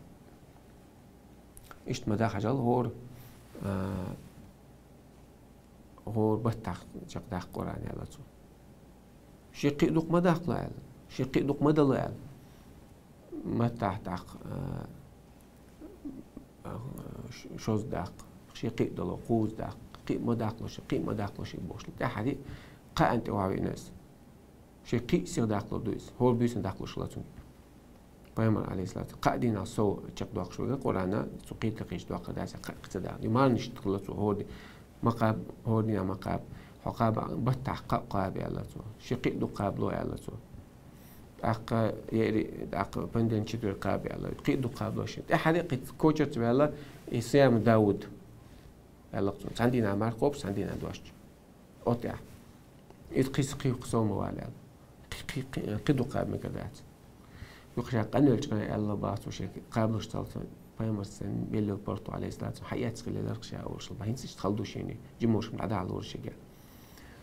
Иштта ма даха хьажал, хӀора, а, хӀора баттахь чекхдаккха Къуръан аьлла цо. Шен кхин а дукха ма даккхало аьлла, шен кхин а дукха ма дало аьлла. Маттахь даккха, а, а, ш-, шозза даккха, шен кхин а дало, кхузза даккха, кхин а ма даккхало шен, кхин а ма даккхало шен бохуш. ТӀаьхьарий кхаанна тӀе охьавеана иза. Шен кхин а сиха даккхалур ду иза. ХӀора буьйсанна даккхалуш хилла цуьнан. Пайхамар, алейхиссалату, кхаа дийнахь сов чекхдоккхуш вара Къуръан, цо кхин а тӀекхийча доккхур дац, кхаа кхин ца даха. И марханаш хилла цо хӀора ди-, ма кхаба, хӀора дийнахь ма кхаба, хьо кхаба, баттахь кхаа кхаба аьлла цо. Шен кхин а дукха кхабало аьлла цо. ТӀаккха еари, тӀаккха понедельник, четверг кхаба аьлла. Кхин а дукха кхабало шен. ТӀаьхьарий кхин кочарца ваьлла, и Сияму Дауд. аьлла цунна. Цхьан дийнахьа марха кхобуш, цхьан дийнахьа дош. Оцу тӀехь. Иза кхин, кхин совма вала аьлла. Кхин, кхин, кхин, кхин дукха мегар дац. Юха ша къанвелча къана аьлла бац цо шега, кхаблуш цалца, пайхамар сан беллал порту, алейхиссалату, хьаэцна хилла ларх ша олуш, ба хӀинца иштта хала ду шена, жимошка дӀадахьалур шега.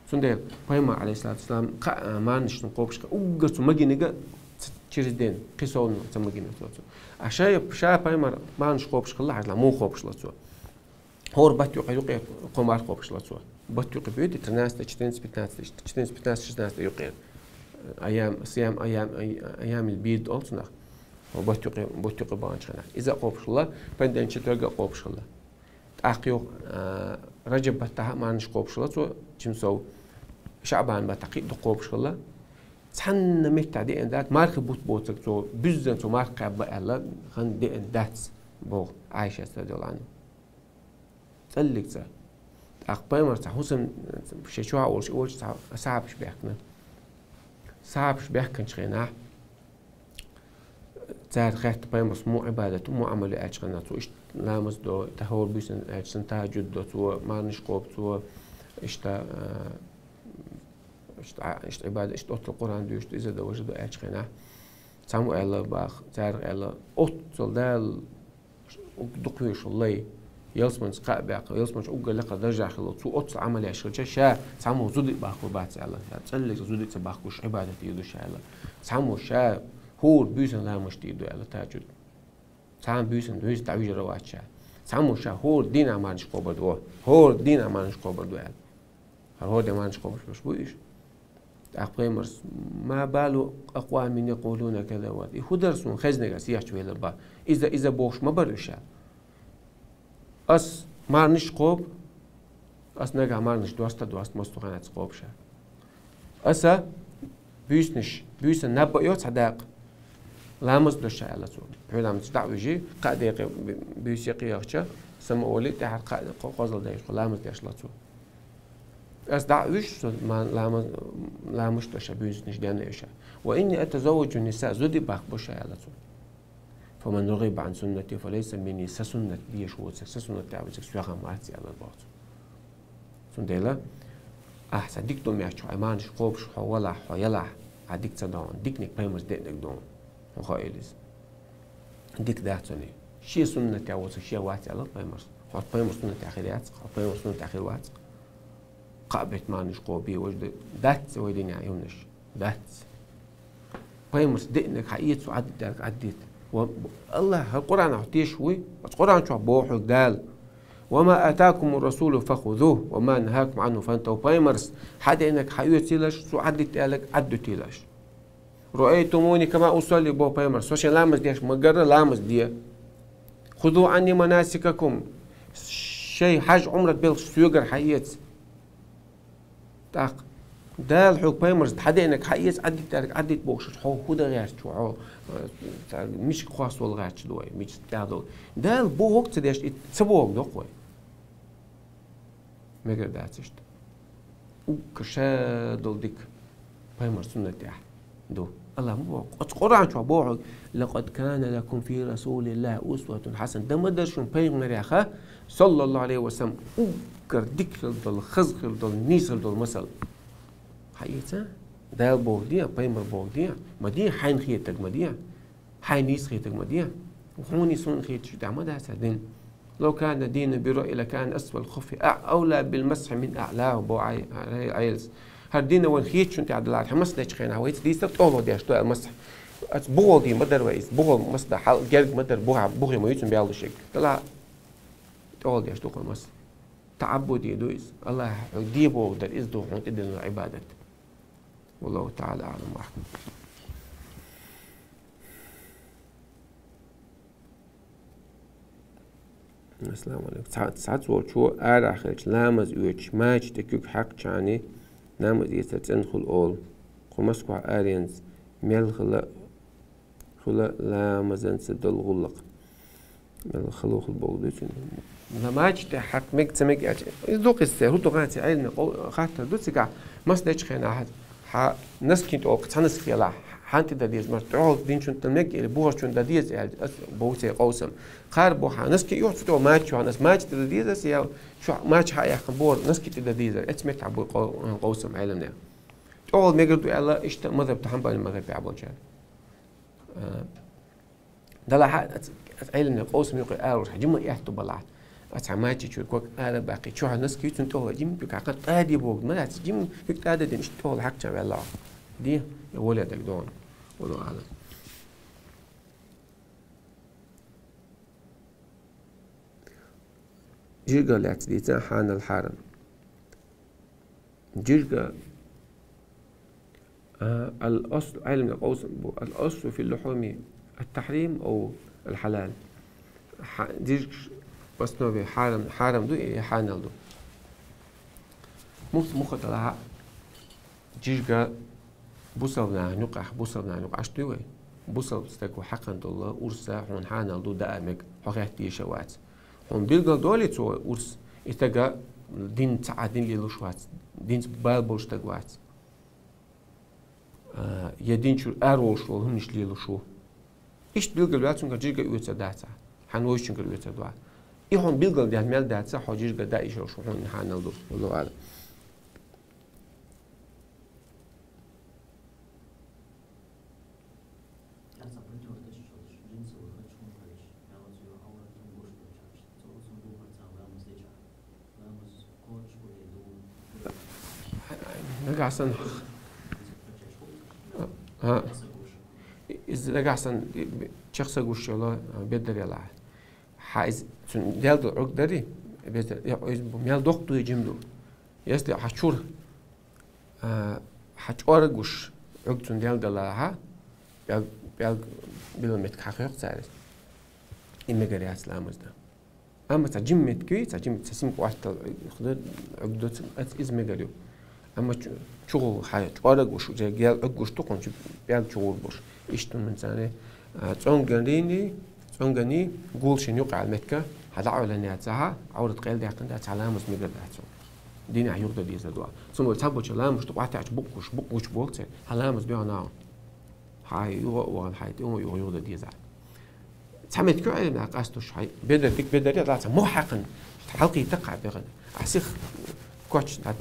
Цундела пайхамар, алейхиссалату вассалам, кхаъ, марханаш кхобуш хилла, уггар цу магинага ц-, через день, кхин совна ца магина цо, цо. А ша, ша пайхамар марханаш кхобуш хилла, хьажал, муха кхобуш хилла цо. ХӀора бутт юкъе, юкъера кхо марха кхобуш хилла цо. Бутт юкъе буьйти, тринадцатое, четырнадцатое, пятнадцатое, четырнадцатое, пятнадцатое юкъера. Аям, сиям, аям, ай-, аямил бийд олу цунах. ХӀо бутт юкъе, бутт юкъе баханчу хенахь. Иза а кхобуш хилла, понедельник, четверг а кхобуш хилла. ТӀаккха юха, а, Раджаб баттахь а марханаш кхобуш хилла цо, жима сов, ШаӀбан баттахь кхин а дукха кхобуш хилла. Цхьанна меттехь деана дац, мархи бутт боцург цо, буьззина цо марха кхаьбна аьлла, хан деана дац, боху Ӏайшас, радияллаху Ӏанха. ЦӀаллиг ца. ТӀаккха пайхамар цхьа хӀусам шен чохь а волуш, и волчу цхьа асхьабаш баьхкина. Асхьабаш баьхкинчу хенахь, цара хаьттина пайхамарс муха Ӏибадат, муха Ӏамал ю аьлчу хенахь, цо иштта ламаз до, тахьор буьйсан аьлча сан тахьажуд до цо, марханаш кхобу цо, иштта, а, иштта, иштта Ӏибадат, иштта оццул Къуръан доьшуш ду, иза до, важа до аьлчу хенахь, цхьаммо аьлла баха, цара аьлла, оццул Дала дукха вешан лай, ялсаманца кхаъ баьккха, ялсаманчу уггар лекха даржехь хилла, цо оццул Ӏамал еш хилча, ша цхьаммо зуда а бахкур бац аьлла, ша цӀаллиг зуда а ца бахкуш Ӏибадат дийр ду ша аьлла. Цхьаммо ша хӀора буьйсан ламазаш дийр ду аьлла тахьажуд. Цхьаммо буьйсан, буьйса дӀавижар а вац ша. Цхьаммо ша хӀора дийнахь марханаш кхобур ду, хӀора дийнахь марханаш кхобур ду аьлла. ХӀара хӀора дийнахь марханаш кхобуш берш бу уьш. ТӀаккха пайхамарс: «Ма балу акъвамин якъулуна каза ва каза». И хӀун дара суна хезнарг ас ехча велар бан? Иза, иза бохуш ма бара уьш аьлла. Ас марханаш кхобу, ас нагахь марханаш доста а доста, массо а хенахь ца кхобу ша. Аса буьйсанаш, буьйсан наб а йо цхьа дакъа. Ламаз до ша аьлла цо. Хьуьламца дӀа а вижи, кхаа декъе буьйса кхиъча, сама а волий, тӀаьхьара кхаа кхо-, кхозлагӀа дайша, ламаз деш хилла цо. Ас дӀа а вуьжу, со ма-, ламаз, ламазаш до ша, буьйсанаш денна а йо ша. «Ва инни атазавважу нниса», зуда а баккха бу ша аьлла цо. «Фаман рагӀиба Ӏан суннати фалайса минни», сан суннат дезаш воцург, сан суннат тӀехь воцург соьгахь вац аьлла боху цо. Цундела, ахь сан дика ду моьттуш, хьо марханаш кхобуш хьо валахь, хьо ялахь, ахь дика ца догӀу, диканиг пайхамарс деанарг ду хьуна. Хьуна хаийла иза. Дика дац хьуна. Шен суннат тӀехь воцург шен вац аьлла пайхамарс. Хьо пайхамарс суннат тӀехь хир яц, хьо пайхамарс суннат тӀехь хир вац. Кхаа бетта марханаш кхобу, важа ду, дац вай динехь хӀуманаш. Дац. Пайхамарс деанарг хьаэца, цо Ӏаддитарг Ӏаддита. Ва Аллах, хӀара Къуръанах тешаш вуй? Оцу Къуръан чохь боху хьоьга Дала: «Ва ма атакуму расулу фахузуху, ва ма нахакум Ӏанху фантаху». Пайхамарс хьадеанарг хьаоьцийла аш, цо Ӏаддита аьлларг Ӏаддуьтийла аш. «Раайтумуни кама усалли», боху пайхамарс, со шен ламаз деш ма гарра, ламаз де. «Хузу Ӏанни манасикакум», шайн хьаж, Ӏумрат белхаш соьгара хьаэца. ТӀаккха Дала хьоьга пайхамарс хьадеанарг хьаэца, Ӏаддитарг Ӏаддита бохуш, хьо хӀун дан гӀерташ ву, хьо, э, мича кхоссавала гӀерташ ду вай, мича тӀехь долу. Дала бохург ца деш, и ца бохург доккху вай. Мегар дац иштта. Уггар ша долу дика пайхамарс суннат тӀехь ду. Аллах ма боху. Оцу Къуръан чохь боху: «Лакъад кана лакум фи расулиллахи усватун хьасана». Дан ма дара шуна пайхамарех, саллаллаху Ӏалайхи ва саллам, уггар дика хир долу, хаза хир долу, нийса хир долу масал. Хьаэца? Дала бохург де, пайхамар бохург де. Ма де, хьайна хетарг ма де. Хьайна нийса хетарг ма де. Хьуна, суна хеташ тӀехь ма дац хӀара дин. «Лав кана дину бирраъи лакана асфалу лхуффи а-, авла бил масхьи мин аълаху», бо Ӏай-, Ӏай-, Ӏайлас. ХӀара дин вайна хеташ тӀехь далахь, хьан мас дечу хенахь вай ца дийцар тӀехула деш ду мас. Аса бухал дийр ма дара вай иза. Бухал мас дан хьал герга ма дара, бухе, бухе ма юьйцу баьлла шег. Далахь тӀехула деш ду хьан мас. Таъаббуди ду иза. Аллах хьоьга де бохург дара, иза ду хьуна тӀедиллина Ӏибадат. Валлаху таӀала аӀлам ва ахкам. Ассаламу алейкум. Цхьа-, цхьацволчо арахь хилча, ламаз оьцуш, мача тӀе куьг хьаькхча, ламаз эцар цӀена хуьлу олу. Кху Москвахь аренца мел хила, хуьла ламазанца долу гӀуллакх. Мел хала хуьлу бохург ду цуьнан. Мача тӀе хьакха мега ца мега аьлча, иза ду кхин церан, хӀун ду гӀан церан, Ӏилман къов-, хаттар ду цигахь, мас дечу хенахь хьан носкин тӀе оккха цхьа носок елахь, Хьан тӀе дан деза, мара тӀехула динчун тӀе мег или бухарчун дан деза аьлла, ас бовцей къовсам. Кхар бу хьан носки юхь цу тӀе мача хьан, ас мача тӀе дан деза, ас я чу мача хьа яхкан бухар носки тӀе дан деза. Эц мет хьа бу къов-, къовсам Ӏелам не. ТӀехула мегар ду аьлла, иштта мазхаб да хьан бани мазхаб я болча. А, Дала хьа, ас, ас Ӏелам не къовсам юкъе ара уж хьа жима эхту балахь. Ас хьа мача чур кок ара бакъи, чу хьа носки цун тӀехула жим пик хьа тӀади бог, ма ас жим пик тӀада дин, иштта тӀехула хьакча валла. Ди, я воля даг дон. Валла ала. Жирга лаьцна дийца хьанал хьарам. Жирга, а, ал-асл, Ӏелам не къовсам бу, ал-аслу фи лухуми ат-тахрим ав ал-хьалал. Хьа-, жиргаш в основе хьарам, хьарам ду, я хьанал ду. Мухс-, мухатала хьа-, жирга бусалба нахана юкъахь, бусалба нахана юкъахь аш дуй вай? Бусалба стаг ва хьакхан долла, урса хьуна хьанал ду даа мег, хьо хетта деша вац. Хьуна билгал долий цо урс, и стага дин ца а дин лелуш вац, динца бала болуш стаг вац. А, я дин чур ара волуш волу хӀуманаш лелуш ву. Иштта билгал ваьлла цуьнгара жирга оьцур дац ахь. Хьан вовшчуьнгара оьцур ду ахь. И хьуна билгал даьлла мел дац, хьо жирга даийша волуш ву хьуна хьанал ду. Валлаху аълам. Нагахь санна. А. Иза нагахь санна чекх са гуш йолу бедар ялахь. Хьан иза цуьнан делла долу Ӏуьрг дарий? Беза, я иза бу мел доккха ду, я жима ду? Если хьан чура, а, хьан чкъор а гуш, Ӏуьрг цуьнан делла далахь, пӀелг, пӀелг билла меттиг хьан хьоькху цара иза? И мегар яц ламаз дан. Амма цхьа жима меттиг, цхьа жима, цхьа синпаргӀаттал Ӏуьрг ду, ц-, иза мегар ю. Амма чу-, чугӀу хьан чкъор а гуш, уже гел Ӏуьрг гуш ду хьуна, чу пӀелг чугӀур буш. Иштта хӀуманца, а, цӀонган дийний, цӀонган дийний, гул шен юкъахь меттиг, хьан дӀа а Ӏуьллуш яц ахь, Ӏоврат къайладаьккхина дац, хьан ламаз мегар дац хьуна. Дийнахь юха дан дезар ду. Цундела цхьаболчара ламазашна тӀе охьатаьӀча букъ гуш, букъ гучу боху церан, хьан ламаз доьгӀна хьуна. Хьан юха а вахана, хьан тӀе а юха, юха дан деза. Цхьа меттиг ю Ӏелам наха къастуш, хьан бедар, дика бедар я, дац, мохь хьаькхна, хьалкхийтта кхаъ бехана. Ахь сиха коч дӀа-,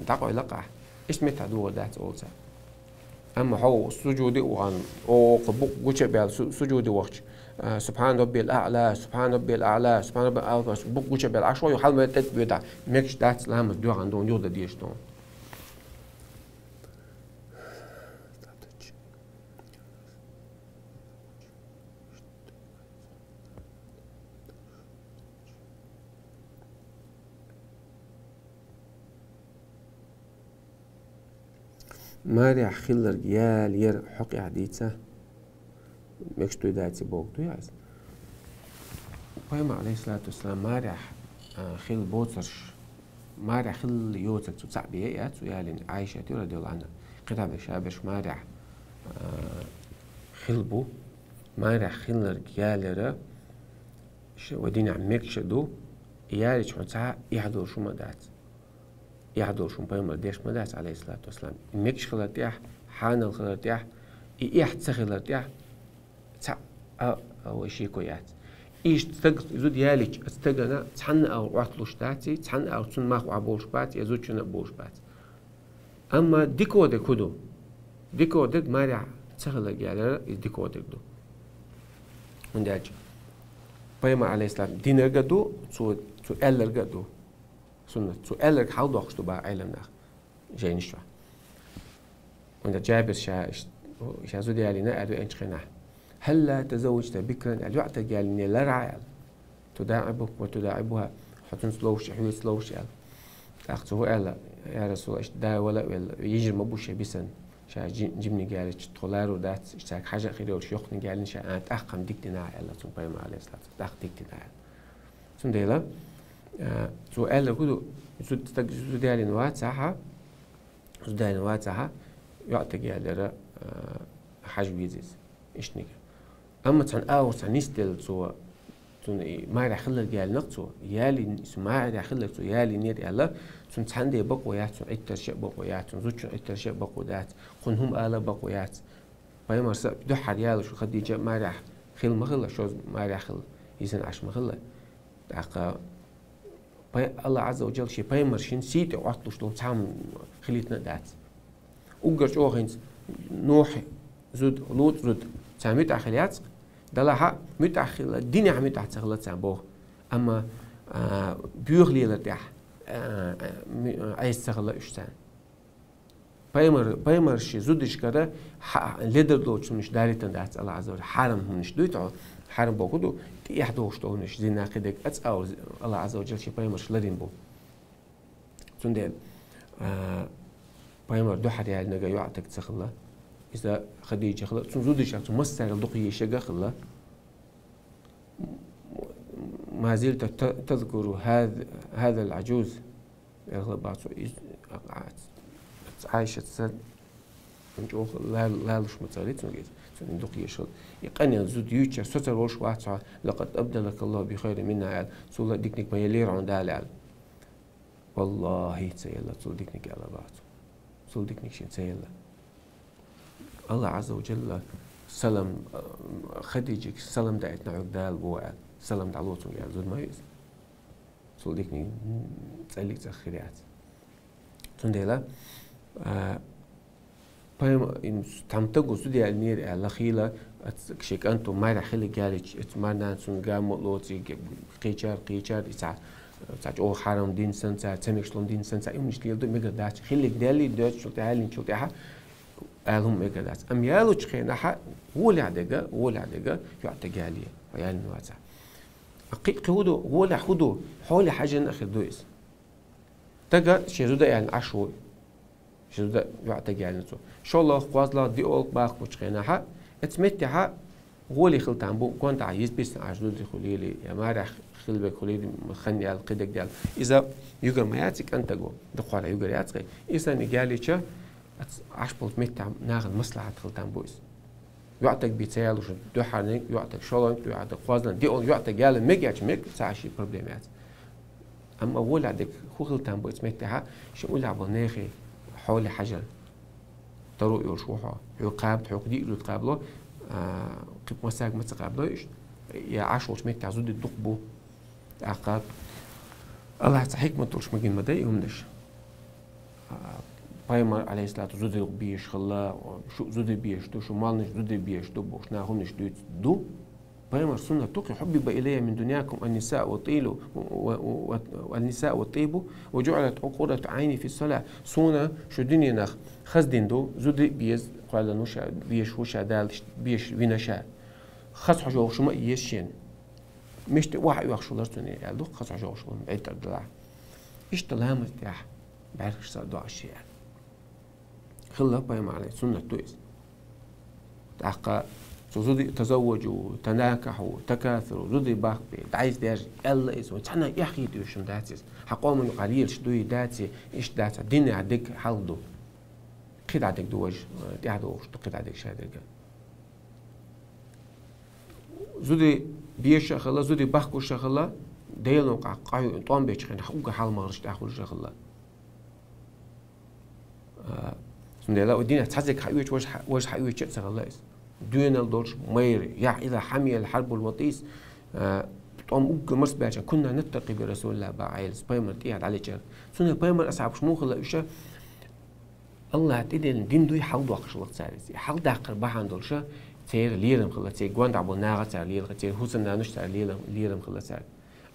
дӀакъойла-кх ахь. Иштта меттахь догӀур дац олу цара. Амма хьо сужуде а вахана, оха букъ гуча а баьлла, су-, сужуде вахча, а, «Субхьана раббил аъла, субхьана раббил аъла, субхьана раббил аъла», букъ гуча а баьлла, ахь шо ю хьалмай тӀе а боьдахь, мегаш дац ламаз доьгӀна ду, юха дан дезаш ду. Марехь хилларг ял яр хьокъехь дийца, мегаш дуй даций боху дуй ас. Пайхамар, алейхиссалату вассалам, марехь, а, хилла боцурш, марехь хилла йоцург цу цхьаъ бен яц, цу ялин Айшат ю, радияллаху анха, кхидӀа берш, ша берш марехь, а, хилла бу. Марехь хилларг ял яра, ша ва динехь мегаш а ду, и ялича хьуна цхьа а эхь долуш хӀума а дац. Эхь долуш хӀума пайхамар деш ма дац, алейхиссалату вассалам. И мегаш хилар тӀехь, хьанал хилар тӀехь, и эхь ца хилар тӀехь, цхьа а, а, вай шеко яц. Иштта стаг, зуда ялича, стагана цхьанна а гӀортлуш дац, цхьанна а цунна мах охьаболуш бац, я зудчунна а болуш бац. Амма дикодерг хӀун ду? Дикодерг марехь ца хиларг ял яра, иза дикодерг ду. ХӀунда аьлча пайхамар, алейхиссалам, динарг а ду, цо, цо аьлларг а ду. Суннат. Цо аьлларг хьалдоккхуш ду боху Ӏелам наха жайнаш чохь. ХӀунда Джабир ша, ша зуда ялийна аьлла веанчу хенахь: «Хьалла тазавважта бикран», аьлла, йоӀ стаг ялийна лара ахь аьлла. «ТудаӀибу ва тудаӀибуха», хьо цуьнца ловш, хьоьца ловш аьлла. ТӀаккха цо хӀун аьлла: «Я Расулаллах, иштта да вала а велла, йижар ма бу шен бисана. Ша жи-, жиманиг ялийча тхо ларо дац, иштта цаьрга хьажа а хир йолуш, йоккханиг ялийна ша, а, тӀаккха-м дика дина ахь», аьлла цунна пайхамар, алейхиссалату вассалам. ТӀаккха дика дина ахь аьлла. Цундела, а, цо аьлларг хӀун ду, цу стаг зуда ялийна вацахь, зуда ялийна вацахь, йоӀ стаг ялийра, а, хьажа веза иза, иштаниг. Амма цхьана агӀор цхьа нисделла цо, цунна и марехь хилларг ялийнарг цо, ялийна, иза марехь хилларг цо ялийнера аьлла, цунна цхьанне а бакъо яц, цунна Ӏиттарша а бакъо яц, цунна зудчун Ӏиттарша а бакъо дац, кхунна хӀума ала а бакъо яц. Пайхамарца дуьххьара яьлла шу Хадижа маьрехь хилла ма хилла, шозза маьрехь хилла, йисина Ӏаш ма хилла. ТӀаккха пай-, Аллахь Ӏазза ва Джалла шен пайхамар шин сий тӀе Ӏотталуш долу цхьа хӀума хилийтина а дац. Уггар чӀогӀа хӀинца Нухь зуда, ЛутӀ зуда, царна муьтӀахь хилла яц-кх. Далахь а муьтӀахь хилла, динехь муьтӀахь ца хилла царна боху. Амма, а, боьха лелар тӀехь, а, а, ми-, а, Ӏеса ца хилла уьш царна. Пайхамар, пайхамарши зудашкара хьа-, ледар долчу хӀуманаш далийтина дац Аллахь Ӏазза ва Джалла. Хьарам хӀуманаш дуй тхьо, хьарам боху ду, тӀехь дохуш долу хӀуманаш, зина, кхидерг, ацкъа а, Аллахь Ӏазза ва Джалла шен пайхамарш ларийна бу. Цундела, а, пайхамар дуьххьара яьллинарг йоӀ таг ца хилла. Иза Хадижа хилла. Цуьнан зудашкахь цу массарел дукха ешарг а хилла. «ما زلت ت-، تذكر هذ-، هذا العجوز». Аьлла бац, из, а, а, Ӏайшаца чӀогӀа лал-, лалуш ма ца хилла цуьнга иза. Цуьнан дукха еш хилла. И къанъелла зуда юьйцуш, соцур волуш вац хьо, «لقد أبدلك الله بخير منها», аьлла. Цул а диканиг ма еллера хьуна Дала, аьлла. Валлахьи, ца елла, цул диканиг аьлла бац. Цул диканиг шен ца елла. Аллахь Ӏазза ва Джалла салам, а, Хадижига салам даийтина хьоьга Дала боху аьлла. Салам дӀало цуьнга аьлла, зуда ма ю иза. Цул диканиг, м, цӀаллиг цӀа хир яц. Цундела, а, пайхам-, ин, там тагу зуда яьллера аьлла, хийла, ац-, шен кӀанто маьрехь хилла гӀерташ, ац-, марнана цунна гамма а лоций, г-, кхечар, кхечар, и цхьа, цхьа чӀогӀа хьарам дин санна цара, ца мегаш лом дин санна цара, и хӀуманаш леладо мегар дац, хилларг даьллий, доьзначул тӀаьхьа, яьллинчул тӀаьхьа, аьлла хӀума мегар дац. Амма ялочу хенахь, гӀолехь дерг, гӀолехь дерг, йоӀ таг ялае, хьо яьллина вацахь. Кхин, кхин хӀун ду, гӀолехь хӀун ду, хьоле хьаьжжина а хир ду иза. Тага шен зуда яьллина Ӏаш ву. Шен зуда йоӀ таг яьллина цо. ШолгӀа, кхозлагӀа, диъолгӀа бахка болчу хенахь, оцу меттехь гӀоле хила там бу, гонаха иза бисина Ӏаш зуда хуьлийла, я маьрехь хилла верг хуьлийла, хан яьлла, кхидерг яьлла. Иза юьгур ма яц и кӀантаго, дукхахьолахь юьгур яц-кх. И санна ялийча, оцу Ӏаш болчу меттехь нахана маслахьат хила там бу иза. ЙоӀ таг бен ца ялош, дуьххьара йоӀ таг, шолгӀаниг йоӀ таг, кхозлагӀниг, диъолгӀаниг йоӀ таг яло мега яьлча мега, цхьа а шен проблема яц. Амма гӀолехь дерг хӀун хила там бу оцу меттехь, шен уллехь болу нехан хьоле хьажар. Таро йолуш ву хьо. Хьоьга кхаба, хьоьга диъ зуда кхабало, а, кхин массаьрга ма ца кхабало иштта. Я Ӏаш волчу меттехь зуда дукха бу. ТӀаккха Аллахьца хьикмат долуш ма гина ма дай и хӀуманаш. А, пайхамар, Ӏалайхиссалату, зуда безаш хилла, шу зуда безаш ду, шу молланаш зуда безаш ду бохуш, наха хӀуманаш дуьйцу ду. Пайхамар суннат ду-кх: «حبب إلي من دنياكم النساء والطيب و-، و-، و-، النساء والطيب وجعلت قرة عيني في الصلاة». Суна шу дуьненах хаза дина ду, зуда а беза, кхоьллина ву ша, безаш ву ша, Дала безаш вина ша. Хаза хьожа йогӀуш ма а еза шена. Мишта охьа а оьхуш хилар цуьнан, аьлла ду-кх, хаза хьожа йогӀуш хилар, Ӏедал далахь. Иштта ламаз тӀехь бӀаьргаш сар доӀуш яра. Хилла пайхамаран суннат ду иза. ТӀаккха цу зуда, «تزوجوا تناكحوا تكاثروا», зуда бахка бен, дӀаьйза даьржа аьлла иза, вайн цхьанна эхь хета уьш дац иза. Хьан къоман юкъахь лелаш дуй, даций, иштта дац, динехь дерг хьал ду. КхидӀа дерг ду важа, тӀаьхьа догӀуш ду кхидӀа дерг шайн дерг. Зуда безаш а хилла, зуда бахкуш а хилла, Делан юкъахь къа-, тӀом бечу хенахь уггар хьалмагӀарш тӀехь хуьлуш а хилла. А, цундела вай динехь цхьа зерг хьаоьцуш, важа хьа-, важа хьаоьцуш а ца хилла иза. Доьналла долуш майра, «يا إذا حمي الحرب الوطيس», а, тӀом уггар марсабаьлча, «كنا نتقي برسول الله», боху Ӏелас, пайхамар тӀехьа дӀалечара. Цундела пайхамар асхьабаш муха хилла уьш а, Аллахь тӀедиллина дин дуй хьалдоккхуш хилла цара иза. И хьалдаккхар бахьана долуш а, церан лерам хилла, церан гонаха болу наха цара лела, церан хӀусамнанаш цара лела, лерам хилла цара.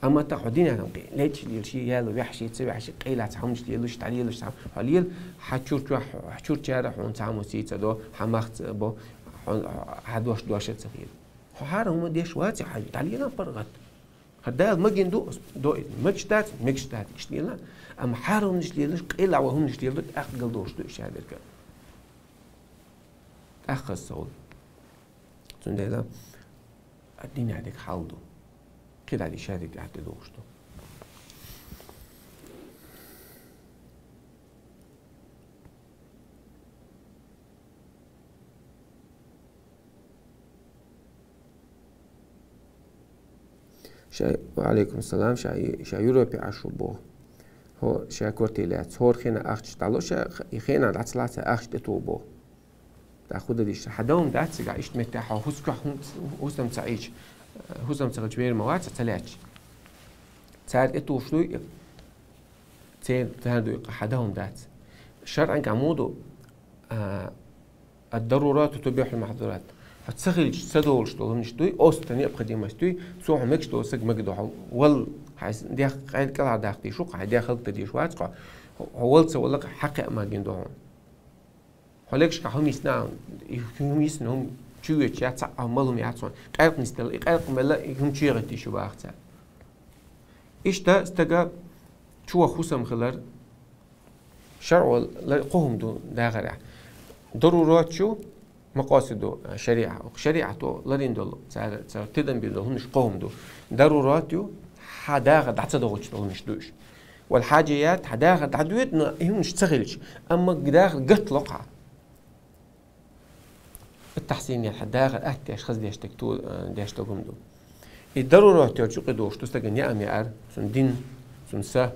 Амма тахана хьо динехь кхин лечча лелаш, яло ваьхьаш, ца ваьхьаш, къайлаца хӀуманаш лелаш, дӀалелаш цхьа хьо лела, хьан чуьра чохь, хьан чуьрачара хьуна цхьаммо сий ца до, хьан мах ца бо, хьуна, хьан дош дош а ца хила. Хьо хьарам хӀума деш вацахь, хьан дӀалела паргӀат. ХӀара Дала магийна ду, до, мегаш дац, мегаш дац, иштта лела. Амма хьарам хӀуманаш лелаш, къайла ван хӀуманаш лелаш, тӀаккха галдолуш ду иштта дерг. ТӀаккха аса ца хуьлу. Цундела а динехь дерг хьал ду. КхидӀа дерг шадерг тӀехь тӀедогӀуш ду. Ша, ва Ӏалайкум салам, ша, ша Европе Ӏаш ву боху. ХӀо, ша квартира лаьцна. ХӀора хенахь ахча дӀало ша, и хенахь дӀа ца лаца ахча тӀетуху боху. ТӀаккха хӀун дар иштта? Хьа дан хӀума дац цигахь, иштта меттехь хьо хӀусамца, хӀусамца Ӏийча, хӀусамца хилча, вер ма вац хьо ца лаьцча. Цара тӀетухуш дуй, церан, церан дуй, хьа дан хӀума дац. ШарӀангахь муха ду, а, «الضرورات تبيح المحظورات». Хьо ца хилча, ца долуш долу хӀуманаш дуй, остра необходимость дуй, цо хьо мегаш долу саг мега ду хьо. Валла, хьайн дегӀ къаьл-, кӀелхьардаккха дийш ву-кх, хьайн дегӀ хӀаллакдан дийш вац-кх хьо, хьо валла ца валла хьакхиа магийна ду хьуна. Хьо легашкахь хӀума йисна, и хӀума йисна, хӀума чу йоьдуш яц, цхьаъ хӀума мала хӀума яц хьуна. Къаьркъа нисделла, и къаьркъа мелла, и хӀума чу яхийтийша баха цара. Иштта стага чу ваха хӀусам хилар, шарӀо лар-, кхо хӀума ду дагӀарехь. Дарурат ю, макъасиду шариӀа. ШариӀато ларийна долу, цара, цара тидам бина долу хӀуманаш кхо хӀума ду. Дарурат ю, хьан дагӀар дӀа ца догӀучу долу хӀуманаш ду уьш. Вал хьаджият, хьан дагӀар дӀадоьду, но и хӀуманаш ца хилча, амма дагӀар гатта ло-кх хьан. Ат-тахьсин яхь, дагӀар атта деш, хаза деш дерг ту-, э, деш дерг хӀума ду. И дарурат йолчу юкъе долуш ду стагана яа-м яар, цуьнан дин, цуьнан са,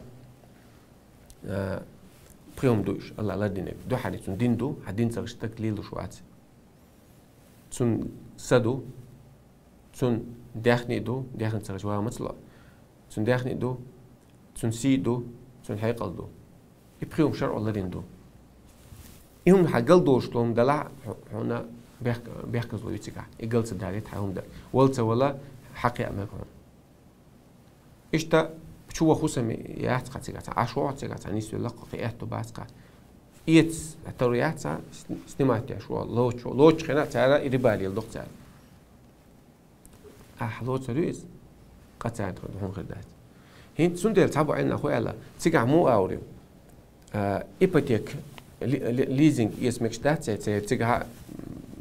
э, пхи хӀума ду уьш, АллахӀа лардинарг. Дуьххьара цуьнан дин ду, хьан дин ца гӀишлахь стаг лелош вац. Цуьнан са ду, цуьнан даьхни ду, даьхни ца гӀишлахь ван ма ца ло. Цуьнан даьхни ду, цуьнан сий ду, цуьнан хьекъал ду. И пхи хӀума шарӀо ларийна ду. И хӀума хьан гал долуш долу хӀума делахь, хьо-, хьуна бехк-, бехказло ю цигахь. И гал ца далийта хьан хӀума дан. Вала ца вала, хьакхиа мега хьуна. Иштта чу ваха хӀусам яц-кх цигахь, Ӏаш вогӀу цигахь, нисвелла-кх, кхин аьтту бац-кх. Эца тара яц, с-, снимать деш вогӀу, лоцу, лоцучу хенахь цара и риба леладо-кх цара. Ахь лоцур ю иза, къа царна хьуна хир дац. ХӀинца цундела цхьаболу Ӏилманхо аьлла, цигахь муха аур ю? А, ипотека, ли-, ли-, лизинг эца мегаш дац церан, церан цигахь,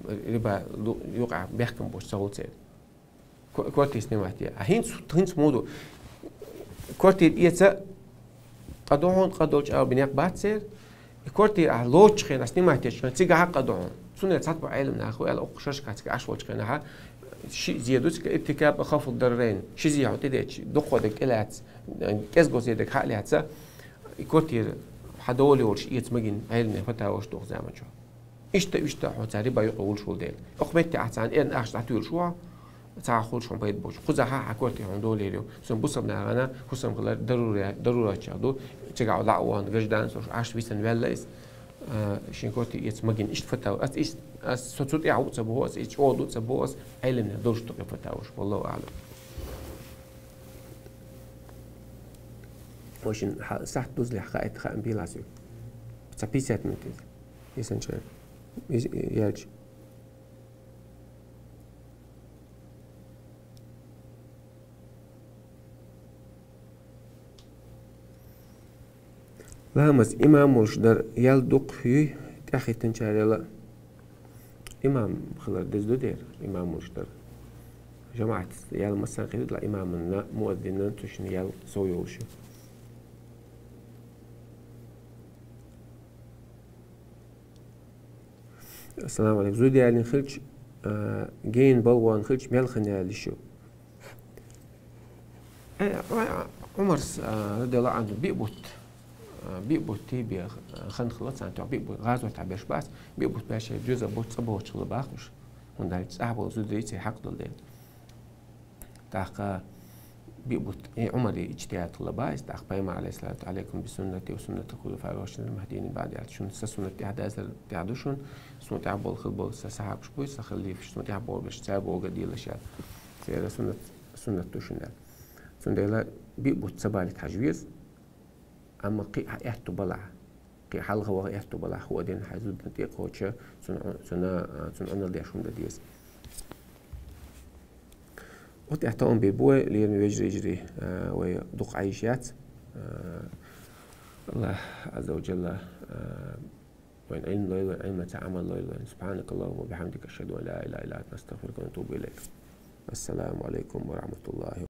м, риба лу-, юкъахь бехкам боцуш ца хуьлу церан. Ко-, квартира снимать е. А хӀинца, хӀинца муха ду? Квартира эца, къа ду хьуна, къа долчу агӀор бен некъ бац церан. И квартира ахь лоцучу хенахь, снимать дечу хенахь, цигахь а къа ду хьуна. Цундела цхьаболу Ӏилманхо аьлла, окху шерашкахь цига Ӏаш волчу хенахь, шиъ зе ду цига, иртикаб а хаффу дарарайн. Ши зе хьо тӀедеъча, дуккха дерг тӀелаьцна, кӀезиго зе дерг хьа а лаьцна, и квартира хьан дола йолуш эца магийна, Ӏилманхойн фатаваш ду оцу заманчохь. Иштта, иштта хьо цара риба юкъа вуьллуш волу дела. Окху метте ахь царна эрна ахча дӀатуьйлуш ву хьо, цхьа а хуьлуш хьуна пайда боцуш. Кхузахь а хьан квартира хьуна дола йийр ю. Цундела бусалба нахана хӀусам хилар дарура-, даруратчех ду. Цигахь лаьа ван гражданин, со Ӏаш висина ваьлла иза. А, шен квартира эца магийна. Иштта фатава. Ас, ис-, ас, со цу тӀехь ву ца боху ас, иза чӀогӀа ду ца боху ас, Ӏилманхойн долуш ду кхин фатаваш. Валлаху аӀлам. Вайшин хьа-, сахьт дузлехь хаийта, хаам бийла соьга. Цхьа пятьдесят минут иза. Эсанча. Из-, яьлча. Ламаз имам волуш дар ял дукха юй, тӀаьхьахӀиттинчарел а? Имам хилар деза ду дера, имам волуш дар. ЖамаӀатца ял массарна хир ду, ла имаманна, муаззинанна цу шинна ял сов йолуш ю. Ассаламу алейкум. Зуда ялийна хилча, а, гена балхана хилча, мел хан яла йиш ю? Э, ой, Ӏумарс, а, радияллаху анхӀу, биъ бутт, а, биъ бутт бен, а, хан хилла царна, тӀехь биъ бутт гӀазотехь берш бац, биъ бутт баьшшехь доьзал боцу цӀа бохучу хилла баха уьш. ХӀунда аьлча цӀахь болу зударий церан хьакъ долу дела. ТӀаккха биъ бутт, э, Ӏумаран иджтихӀад хилла баха иза, тӀаккха Пайхамара, алейхиссалату, «Алейкум би суннати ва суннатил хулафаир рашидин махдиин мин баъди», аьлла, шуна сан суннат тӀехь дазар тӀехь ду шуна, суна тӀехь болу хила болу сан сахьабаш буй, сан халифаш, суна тӀехь болу берш, цара бохург а делаш аьлла. Церан суннат, суннат ду шуна аьлла. Цундела биъ бутт ца балийта хьажа веза, амма кхин а аьтту балахь, кхин а хьалха ваха аьтту балахь, хӀун а дина хьайн зудна тӀе а кхочуш, цунна, цунна, цунна Ӏуналла деш хӀума дан деза. Оцу тӀехь тӀом бен бу вай, лераме вежарий, йижарий, а, вай дукха Ӏийша яц. А, АллахӀ Ӏазза ва Джалла, а, вайн Ӏилма лойла, Ӏилманца Ӏамал лойла. Субхьанакаллахумма ва бихьамдика, ашхаду ан ла илаха илла анта, настагъфирука ва натубу илайк. Ассаламу алейкум ва рахматуллахи